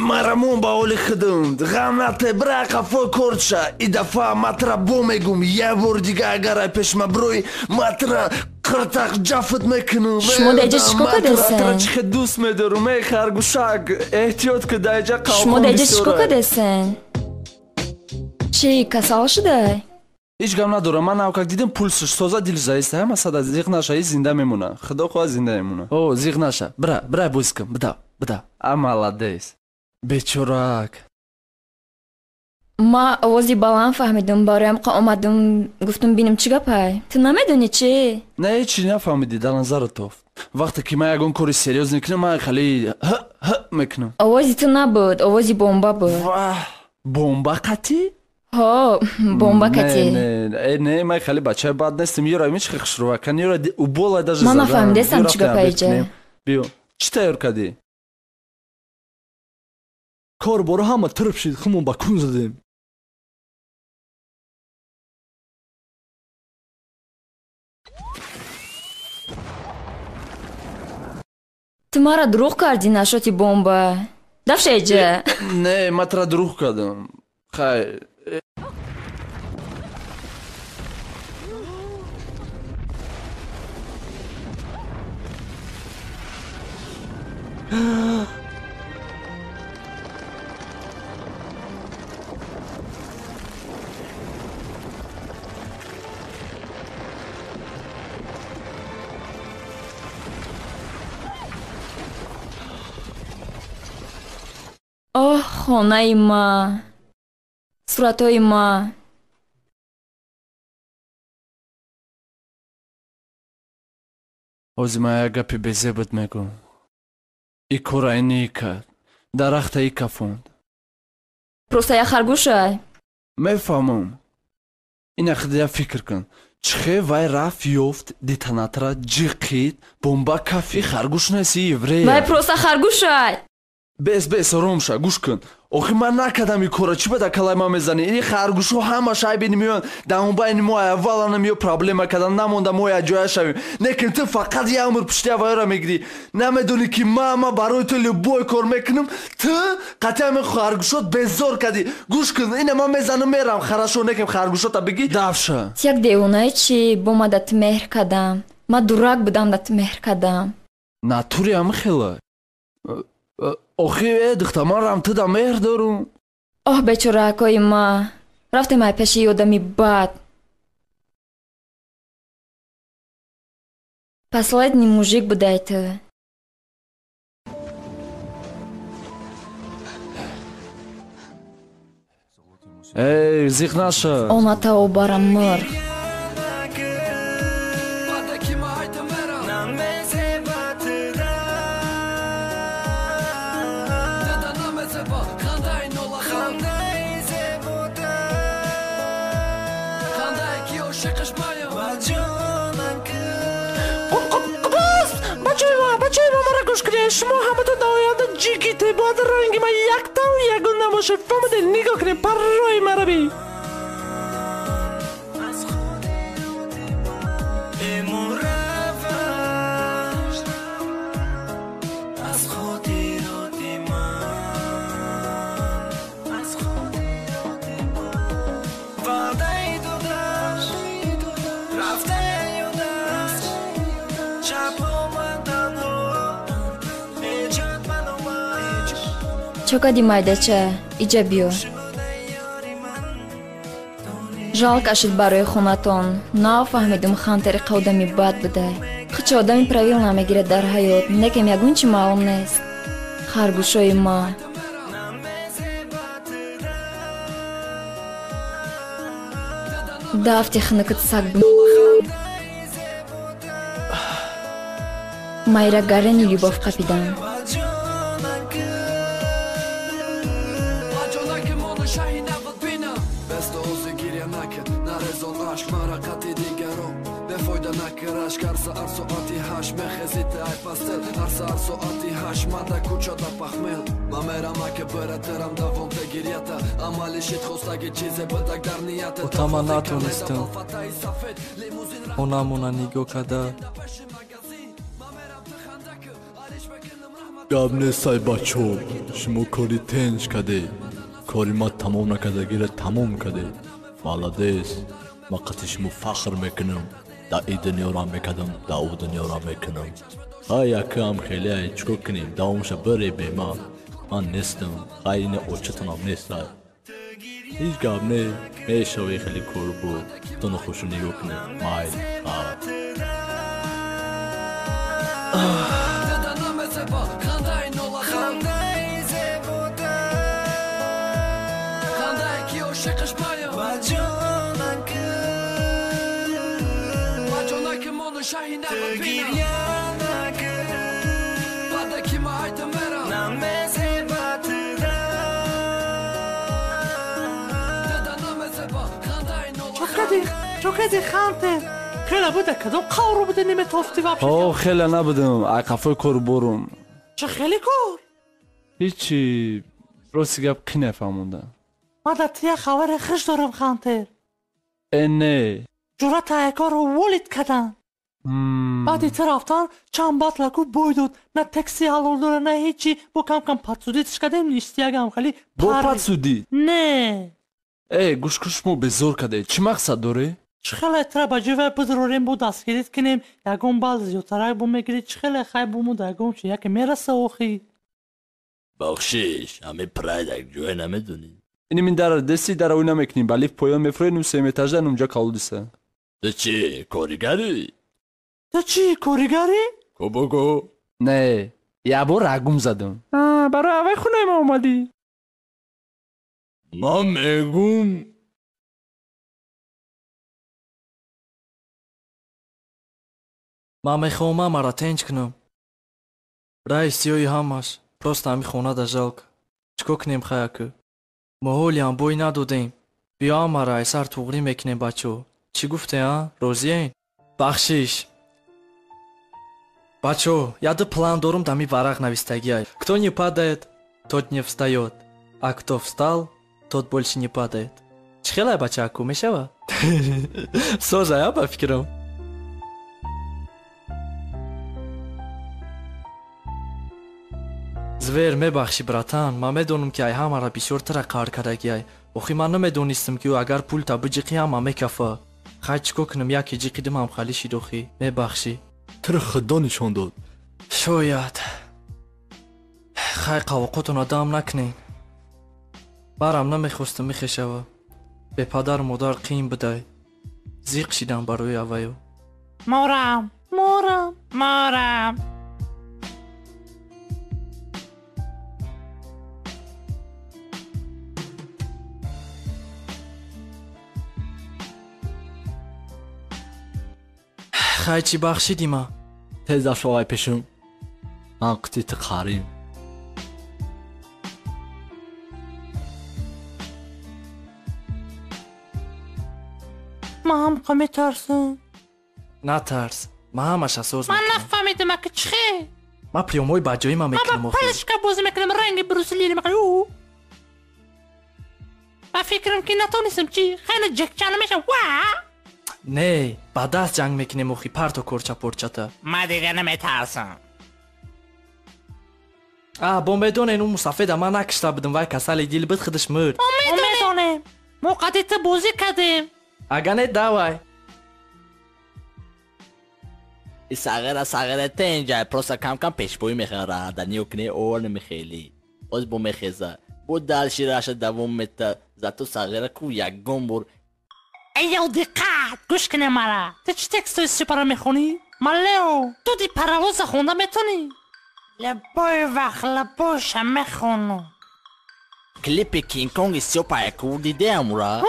Мара мон ба ҳоли худам. Ғам нате, бира қафои корча. И дафъа ман тра бо мегум, як бори дигар агар ай пеш ма бироӣ, ман тра қиртақ ҷафт мекунам. Шумо дар иҷа чӣ кор кардесен? Тра чӣ хел дӯст медорам, эй харгӯшак, эҳтиёт ки дар иҷа қалқон Шумо дар иҷа чӣ кор бисёрай. кардесен? Чӣ, касал шудай? Ҳеҷ гап надорам, ман навкак дидам пулсш тоза дил заиста, ҳама сада зиқ наша, и зинда мемона. Худо хоҳад зинда мемона. О, зиқ наша. Бира, бира бӯс кун, бида, бида. А молодец. Бечорак. Ма овози баланд фаҳмидум, бароям қа омадум, гуфтум бинем чӣ гапай. Ту намедонӣ чӣ? Не, ҳечи нафаҳмидӣ, дар назарат тофт. Вақте ки ман ягон кори серьёз мекунам, ман хеле ҳ ҳ мекунам. Овози ту набуд, овози бомба буд. Ваҳ, бомба қатӣ? Ҳо, бомба катӣ. Не, не, не, ман хеле бачаи бад нестам. Ёра мич хеле хушрӯвакан, ёра убола даже Ман задан. нафаҳмидестам Ёра чӣ гапай обед иҷа. кунем. Биё, чӣ тайёр кардӣ? Кор боро ҳама тирб шид, хумон ба кун задем. Ту мара дурӯғ кардӣ нашоти бомба. Дафша иҷа. Не, ман тра дурӯғ кардам. Хай. Оҳ, хонаи ма, суратҳои ма. Ҳозир ман як гапи безебат мегӯм. И кора ини кард, дарахта и кафонд. Просто як харгӯшай. Мефаҳмам. Ина худя фикр кун. Чӣ хел вай рафт ёфт детонатора ҷиқид, бомба кафи харгӯш нест, и еврея. Вай просто харгӯшай. Бес, бес, ором ша, гӯш кун. Охи ман накардам ин кора, чӣ ба дар калаи ман мезанӣ? Ини харгӯшҳо ҳамаш айбини меоянд. Дар он байни мо авваланам ё проблема кардан, намонда мо якҷоя шавем. Лекин ту фақат як умр пушти аввалро мегирӣ. Намедонӣ ки ман барои ту любой кор мекунам, ту қатъи ҳамин харгӯшот безор кардӣ. Гӯш кун, ина ман мезанам мерам, хорошо, некем харгӯшота бигӣ, дафша. Ту як девонаи чӣ бо ма да ту меҳр кардам. Ман дурак будам да ту меҳр кардам. Натури ҳам хела. Охи, э, духта, ман рам ту да меҳр дорум. Оҳ, бечораакои ма, рафтем ай пеши одами бад. Последний мужик будай ту. Эй, зиқ наша. Оната обара мурғ. Бачаи ма, бачаи ма, мара гӯш кунед. Шумо ҳаматон дар оянда ҷигите, бояд ранги ман яктаву ягон набоша, фаҳмиде? Нигоҳ кунем, паррои маро би. Чо кади, майдача? Иҷа биё. Жал кашид барои хонатон. Нав фаҳмидум, хантери қа одами бад будай. Хичи одами правил намегирад дар ҳаёт, некем ягон чи маълум нест. Харгӯшои ма. Дафти хунукат саг б. Майра гарени любов қапидам. Отама натонистам. Хонамона нигоҳ карда. Гап нестай, бачо, шумо кори тенҷ кардед, кори ма тамом накардагиро тамом кардед. Молодец, ма қати шумо фахр мекунам. Да и дунёро мекардам, да ӯ дунёро мекунам. Ҳай, якам хеле, чӣ кор кунем? Давомша бире бема. Ман нестам, хай, ина очатонам нестай. Ҳеҷ гап не, мешаве, хеле кор буд. Туно хушу нигоҳ кунед, майли, хай. Чо кади, хантер? Хеле буда, кадом қавру буда, неметофти вообще? О, хеле набудам, ай қафои кор бурум. Чӣ хеле кор? Ҳичи, рости гап, қи нафаҳмонда. Ма дар ту як хабари хуш дорам, хантер. Э, не. Ҷуръата якорро волид карданд. Баъди ту рафтан чанд батлаку бой дод. На такси ҳалол дора, на ҳечи. Бо кам-кам подсудитш кардем, ништиягам хеле. Бо подсудит? Не. Э, гӯш кун, шумо безор кардед. Чӣ мақсад дорӣ? Чӣ хеле тра ба ҷой бидурорем, бо дастгирит кунем, ягон бал зиёдтарак бо мегирӣ, чӣ хеле хай буму да ягон чи яке мераса охи. Бахшиш, ҳами прайд як ҷое намедонӣ? Ини мин дара деси дара ӯй намекунӣ, ба лифт поён мефурӣ, ну сеюм этажда нумҷа калудиса. Ту чӣ, коригарӣ? Ту чӣ, коригарӣ? Ку бугӯ. Не, як бор рагум задам. Барои аввай хонаи ма омадӣ? Ман мегум. Ман мехоҳам ҳамаро тенҷ кунам. Раи сиёҳи ҳамаш, просто ҳами хонада жалко. Чӣ кор кунем, хаяку? Мо ҳолиам бой надодем. Биё ҳамаро айсар туғрӣ мекунем, бачаҳо. Чӣ гуфте, а? Розиен? Бахшиш. Бачаҳо, яду план дорум, дами варақ навистагиай. Кто не падает, тот не встаёт. А кто встал, тот больше не падает. Чӣ хелай, бачааку, мешава? Созая, ба фикрам. Звер, мебахшӣ, братан, ман медонам, ки ай ҳамаро бисёртара қаҳр кардагиай. Охи ман намедонистам, ки ӯ агар пулта биҷиқӣ, ҳама мекафа. Хай, чӣ кор кунам, яке ҷиқидим ҳам хали шид охи. Мебахшӣ. Туро худо нишон дод. Шояд. Хай, қавоқотонро дам накунед. Барам намехостам михешава. Бепадару модар қиин будай. Зиқ шидам барои авваю. Морам, морам, морам. Хай, чӣ бахшидӣ ма? Тез афшовай пешум. Ман қити ту қарим. Ман ҳамқа метарсам. Натарс, ман ҳамаша соз Ман мекунам. нафаҳмидам, ака, чӣ хел? Ман приёмҳои баҷоима Ман мекунам ба охи. палишка бозӣ мекунам, ранги брюслири мекунам. Ба фикрам ки натонистам чи хеле ҷекча намешав. Ва! Не, ба даст ҷанг мекунем охи, парто корча порчата. Ма дига наметарсам. А, бо медонен, ӯ мусафеда ман накишта будам, вай касали дил буд, худаш мурд. Мо медонем. Мо қади ту бозӣ кардем. Ага не, давай. И сағира сағира тенҷа, просто кам-кам пешпоӣ мехӯрад, да ниё кунӣ ор намехели. Оз бо мехеза. Бо дальше раша давом мета. Зато сағира ку ягон бор. Эйо, диққат, гӯш кунед мара. Ту чӣ текстои супера мехонӣ? Малео, ту ди паровоза хонда метонӣ? Лабои вақт лабоша мехонам. Клипи Кинг-Конги Сёпа яку дидеам ура?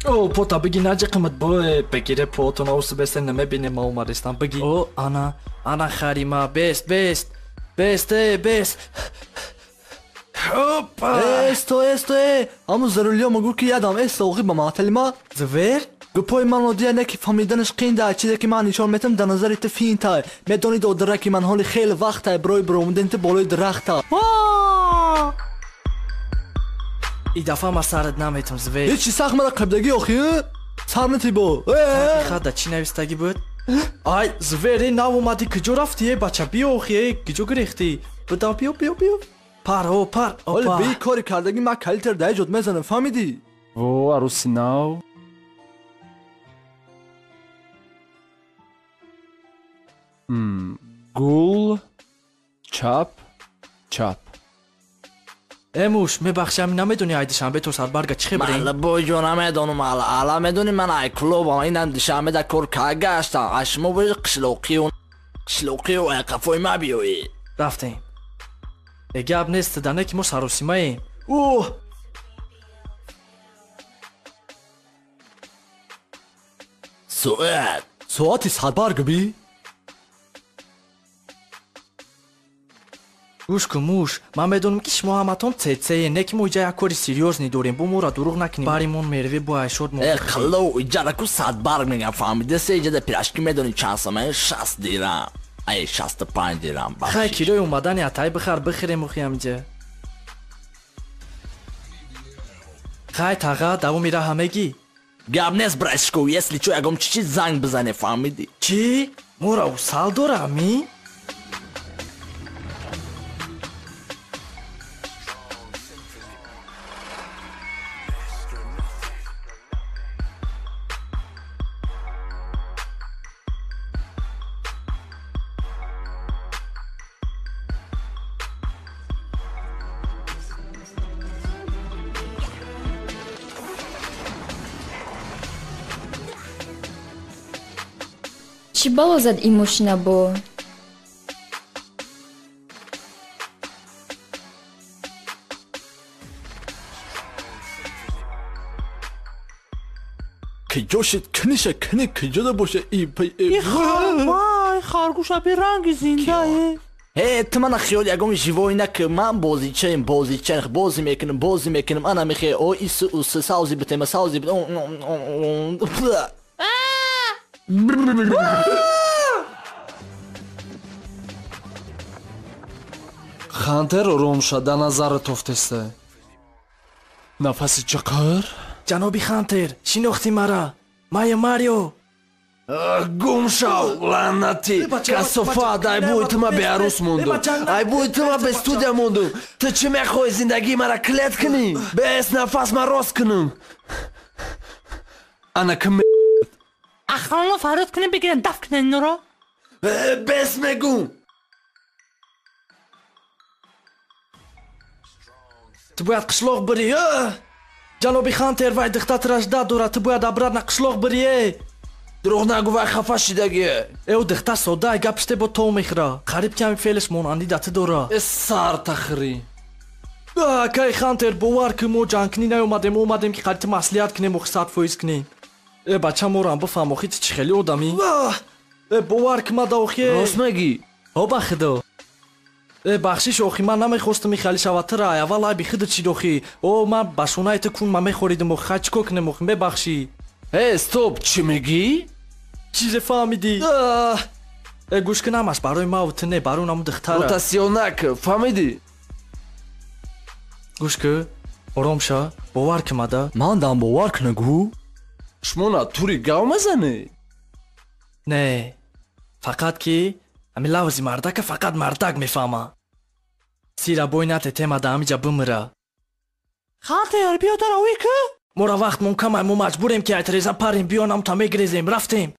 О, пота биги наҷиқимат бо бегире потона усу бесе намебине ма омадистам биги. О, ана, ана харима, бест, бест, бест, э, бест. Опа! Эсто, эсто, э! Ҳамун зарулиё могӯ ки ядам эсто оғи ба маъталима? Звер? Гупои ман оддия не ки фаҳмиданаш қинда, чизе ки ман нишон метам дар назари ту финтай. Медонӣ додараки ман ҳоли хеле вақтай барои баромадани ту болои дарахта. И дафъа ма сарат наметам, звер. Ҳечи сахт мара қабдагӣ охи, сар мети бо. Хада чӣ навистагӣ буд? Ай, звер, э, нав омадӣ, куҷо рафтӣ, э, бача, биё охи, э, куҷо гирехтӣ? Бидав, биё, биё, биё. Пар, о, пар, ҳоли опа. бе кори кардагӣ ман калитер дар ҷод мезанам, фаҳмидӣ? Во, арӯси нав. Гул, чап, чап. Э, муш, мебахшам, намедонӣ ай душанбе то садбарга чӣ хебрем? Ман лабои ҷо намедонам, ала ала медонӣ ман ай клубам, инам душанбе дар кор ка гаштам, аз шумо бои қишлоқию қишлоқию ай қафои ма биёӣ. Рафтем. Э, гап нест, дане ки мо саросимаем. О! Соат. Соати садбарг би? Гӯш кун, муш, ман медонам ки шумо ҳаматон цецее, не ки мо иҷа як кори серьёзный дорем, бо моро дурӯғ накунем. Баримон мерве бо айшод мо. Э, қиллоу, иҷара ку садбарг мегам, фаҳмида се иҷада пирашки медонӣ чанд сомаи? 60 дирам. Ай, 65 дирам, Хай, бахшиш. килои омадани атай бихар, бихӯрем охи ҳамҷа. Хай, таға, давоми раҳа мегӣ? Гап нест, братишко, если чо ягон чӣ занг бизане, фаҳмидӣ? Чӣ? Мора усал дора, ми? Чӣ бало зад ин мошина бо? Киҷо шид книша кни киҷода боша и пи И вай, харгӯша беранги зиндае. Э, ту мана хиёл ягон живой нак, ман бозичаем, бозича, бозӣ мекунам, бозӣ мекунам, ана мехе, о, ису, усу, савзи битема, савзи бит. Хантер ором ша, дар назарат офтеста. Нафаси чиқир. Ҷаноби Хантер, шинохтӣ мара? Мая Марио. Гум шав, лаънатӣ! Касофат, айбои ту ма беарӯс мондум. Айбои ту ма бе студия мондум. Ту чӣ мехоҳӣ зиндагии мара клет кунӣ? Бес нафас ма рост кунам. Ана ким Охрана фарёд кунем, бигирен, даф кунен инора. Бес мегум. Ту бояд қишлоқ бирӣ. Э! Ҷаноби Хантер, вай духтатраш дад дорад, ту бояд обратно қишлоқ бирӣ, э! Дурӯғ нагӯ, вай хафа шидагӣ. Э, ӯ духтар сода, гапиште бо то мехӯра. Қариб ками феълаш монандӣ да ту дора. Э, сар тахрӣ. Акай Хантер, бовар ки мо ҷангкунӣ наомадем, мо омадем ки қариб ту маслиҳат кунем, охи 100% кунем. Э, бача, морам бифаҳм, охи ту чӣ хеле одамӣ? Э, бовар ки ма да охи. Рост мегӣ? Ҳо, ба худо. Э, бахшиш, охи, ман намехостам ин хеле шавад, тура аввал айби худат шид, охи. О, ман ба шонаи ту кун ма мехоридим, охи, хай чӣ кор кунем, охи, мебахшӣ. Э, стоп, чӣ мегӣ? Чизе фаҳмидӣ? Э, гӯш кун, ҳамаш барои маву ту не, барои наму духтара. Ротасионак, фаҳмидӣ? Гӯш ку, ором ша, бовар кун мада. Ман дам бовар куна гӯ? Шумо натури гав мезанед? Не, фақат ки ҳамин лавзи мардака фақат мардак мефаҳма. Сира бой нате темада ҳамиҷа бимира. Хантер, биё даровӣ ку? Мора вақтмон камай, мо маҷбурем ки айтреза парем, биё намта мегирезем, рафтем.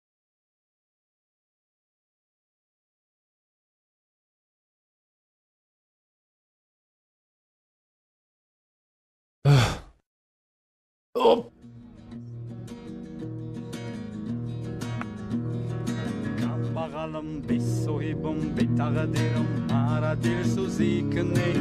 Камбағалам, бесоҳибам, бетақдирам, мара дилсӯзӣ кунӣ.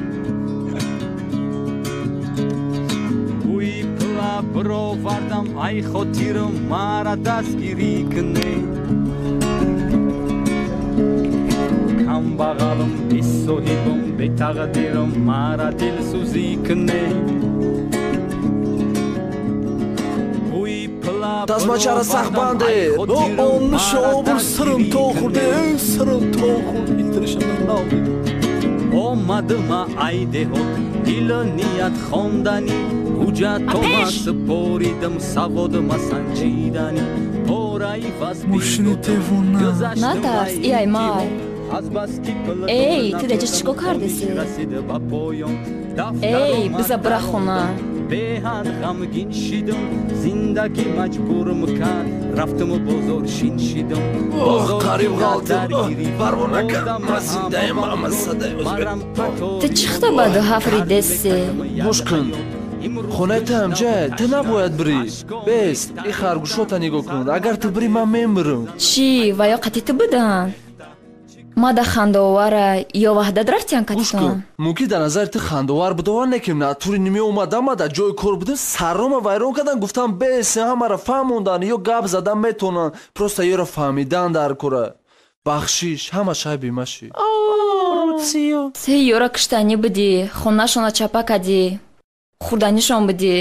Бӯи пула бировардам, ай хотирам, мара дастгирӣ кунӣ. Камбағалам, бесоҳибам, бетақдирам, мара дилсӯзӣ кунӣ. Тасмачара сахт банде. Он шобур сирм то хӯрде, сирм то хӯрд, иттиришам навид. Омадма ай деҳот, дилу ният хонданӣ, ҳуҷҷатома супоридам, саводма санҷиданӣ, пораи Мошини девона. Натарс, и ай май. Эй, ту даҷа чӣ кор кардеси? Эй, биза бира хона. Беҳад ғамгин шидам, зиндагӣ маҷбурм кард, рафтаму бозор шин шидам. Оҳ, қариб ғалтим. Парво накард, ман зиндаем, ама садаем. Ту чӣ хта баду ҳафри деси? Гӯш кун, хонаи ту ҳамҷая, ту набояд бирӣ. Бест, и харгӯшота нигоҳ кун, агар ту бирӣ ман мемирам. Чӣ, ва ё қатъи ту буданд? Мада хандаовара ё ваҳдат рафтиян катитон? Мумкин дар назари ту хандаовар будова, не ки натури нимеомадам, ма дар ҷои кор будам, саррома вайрон кардан, гуфтам бес, ҳамаро фаҳмондан, ё гап задан метавонанд, просто ёро фаҳмидан дар кора. Бахшиш, ҳама шай бимашӣ. Се ёра киштанӣ будӣ, хонашона чапа кардӣ, хӯрданишон будӣ.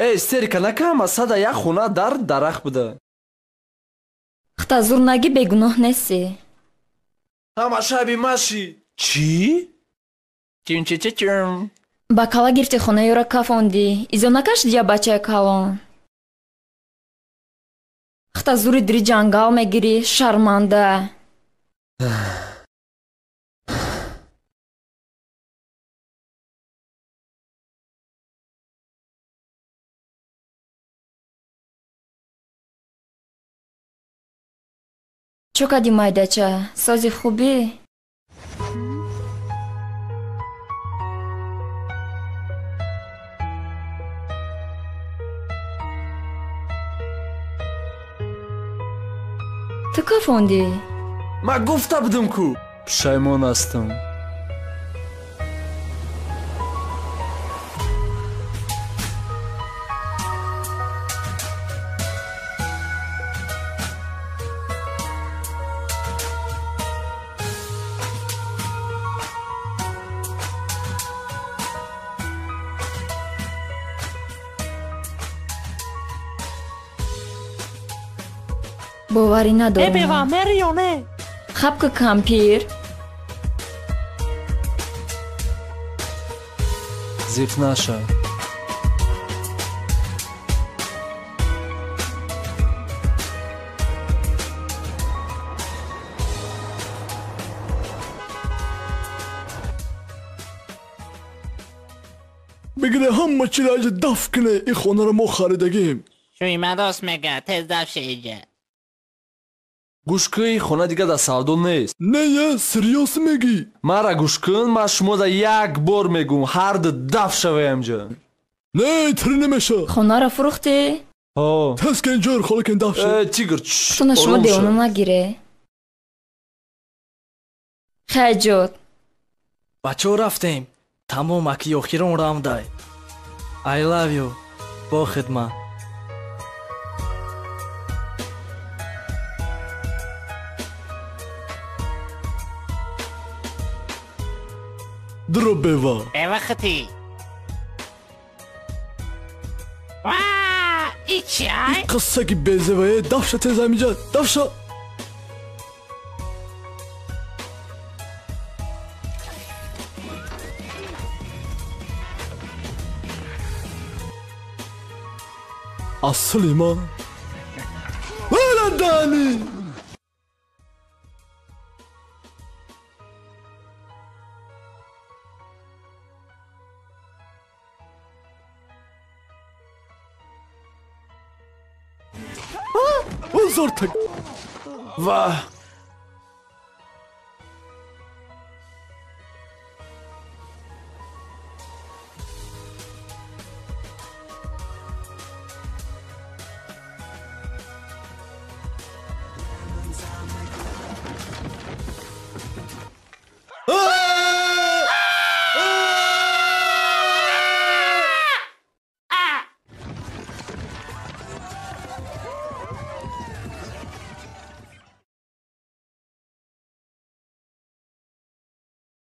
Э, истерика нака, ҳама сада як хона дар дарахт буда. Хта зур нагӣ, бегуноҳ нестӣ. Ҳама шаби маши. Чӣ? Чим-чи-чи-чим. Ба кала гирифти хонаи ёра кафондӣ, изо накашидӣ я бачаи калон. Хта зури дири ҷангал мегирӣ, шарманда. Чо кардӣ, майдача? Сози хубӣ? Ту кафондӣ? Ман гуфта будам ку. Пушаймон ҳастам. Боварӣ надорам. Э, бева, мери ё не? Хаб ку, кампир. Зиқ наша. Бигире ҳама чиро аҷа даф куне, ин хонаро мо харидагем. Шӯйма рост мега, тез даф шеиҷа. Гӯш кун, ин хона дига дар савдо нест. Не, я, серьёз мегӣ? Мара гӯш кун, ман шумода як бор мегӯм, ҳарду даф шаваям ҷа. Не, тири намеша. Хонаро фурӯхтӣ? Ҳо. Тез кен ҷор, хола кен даф ша. Э, тигр, Хутуна шумо ором ша. девона нагире. Хайҷот. Бачаҳо рафтем. Тамом, аки охирон равндай. I love you. Бо хидмат. Дро бева. Бева хати. Ва, и чай? Қиссаки безевае, дафша тез ҳамиҷа, дафша. Асли ма. Вала дани. Узорта. Ва.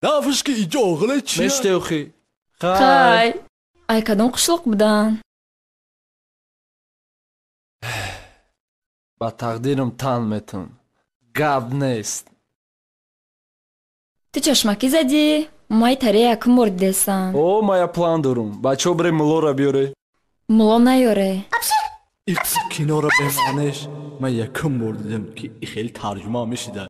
Нафиш ки иҷо оғиле чи? Мештеохи. Хай. Ай кадом қишлоқ будан? Ба тақдирам тан метам. Гап нест. Ту чашмакӣ задӣ? Май таре якум бор дидесам. О, ма я план дорум. Бачаҳо бире мулоро биёре. Муло наёре. Икс киноро бемаънеш. Ман якум бор дидам ки и хеле тарҷума мешида.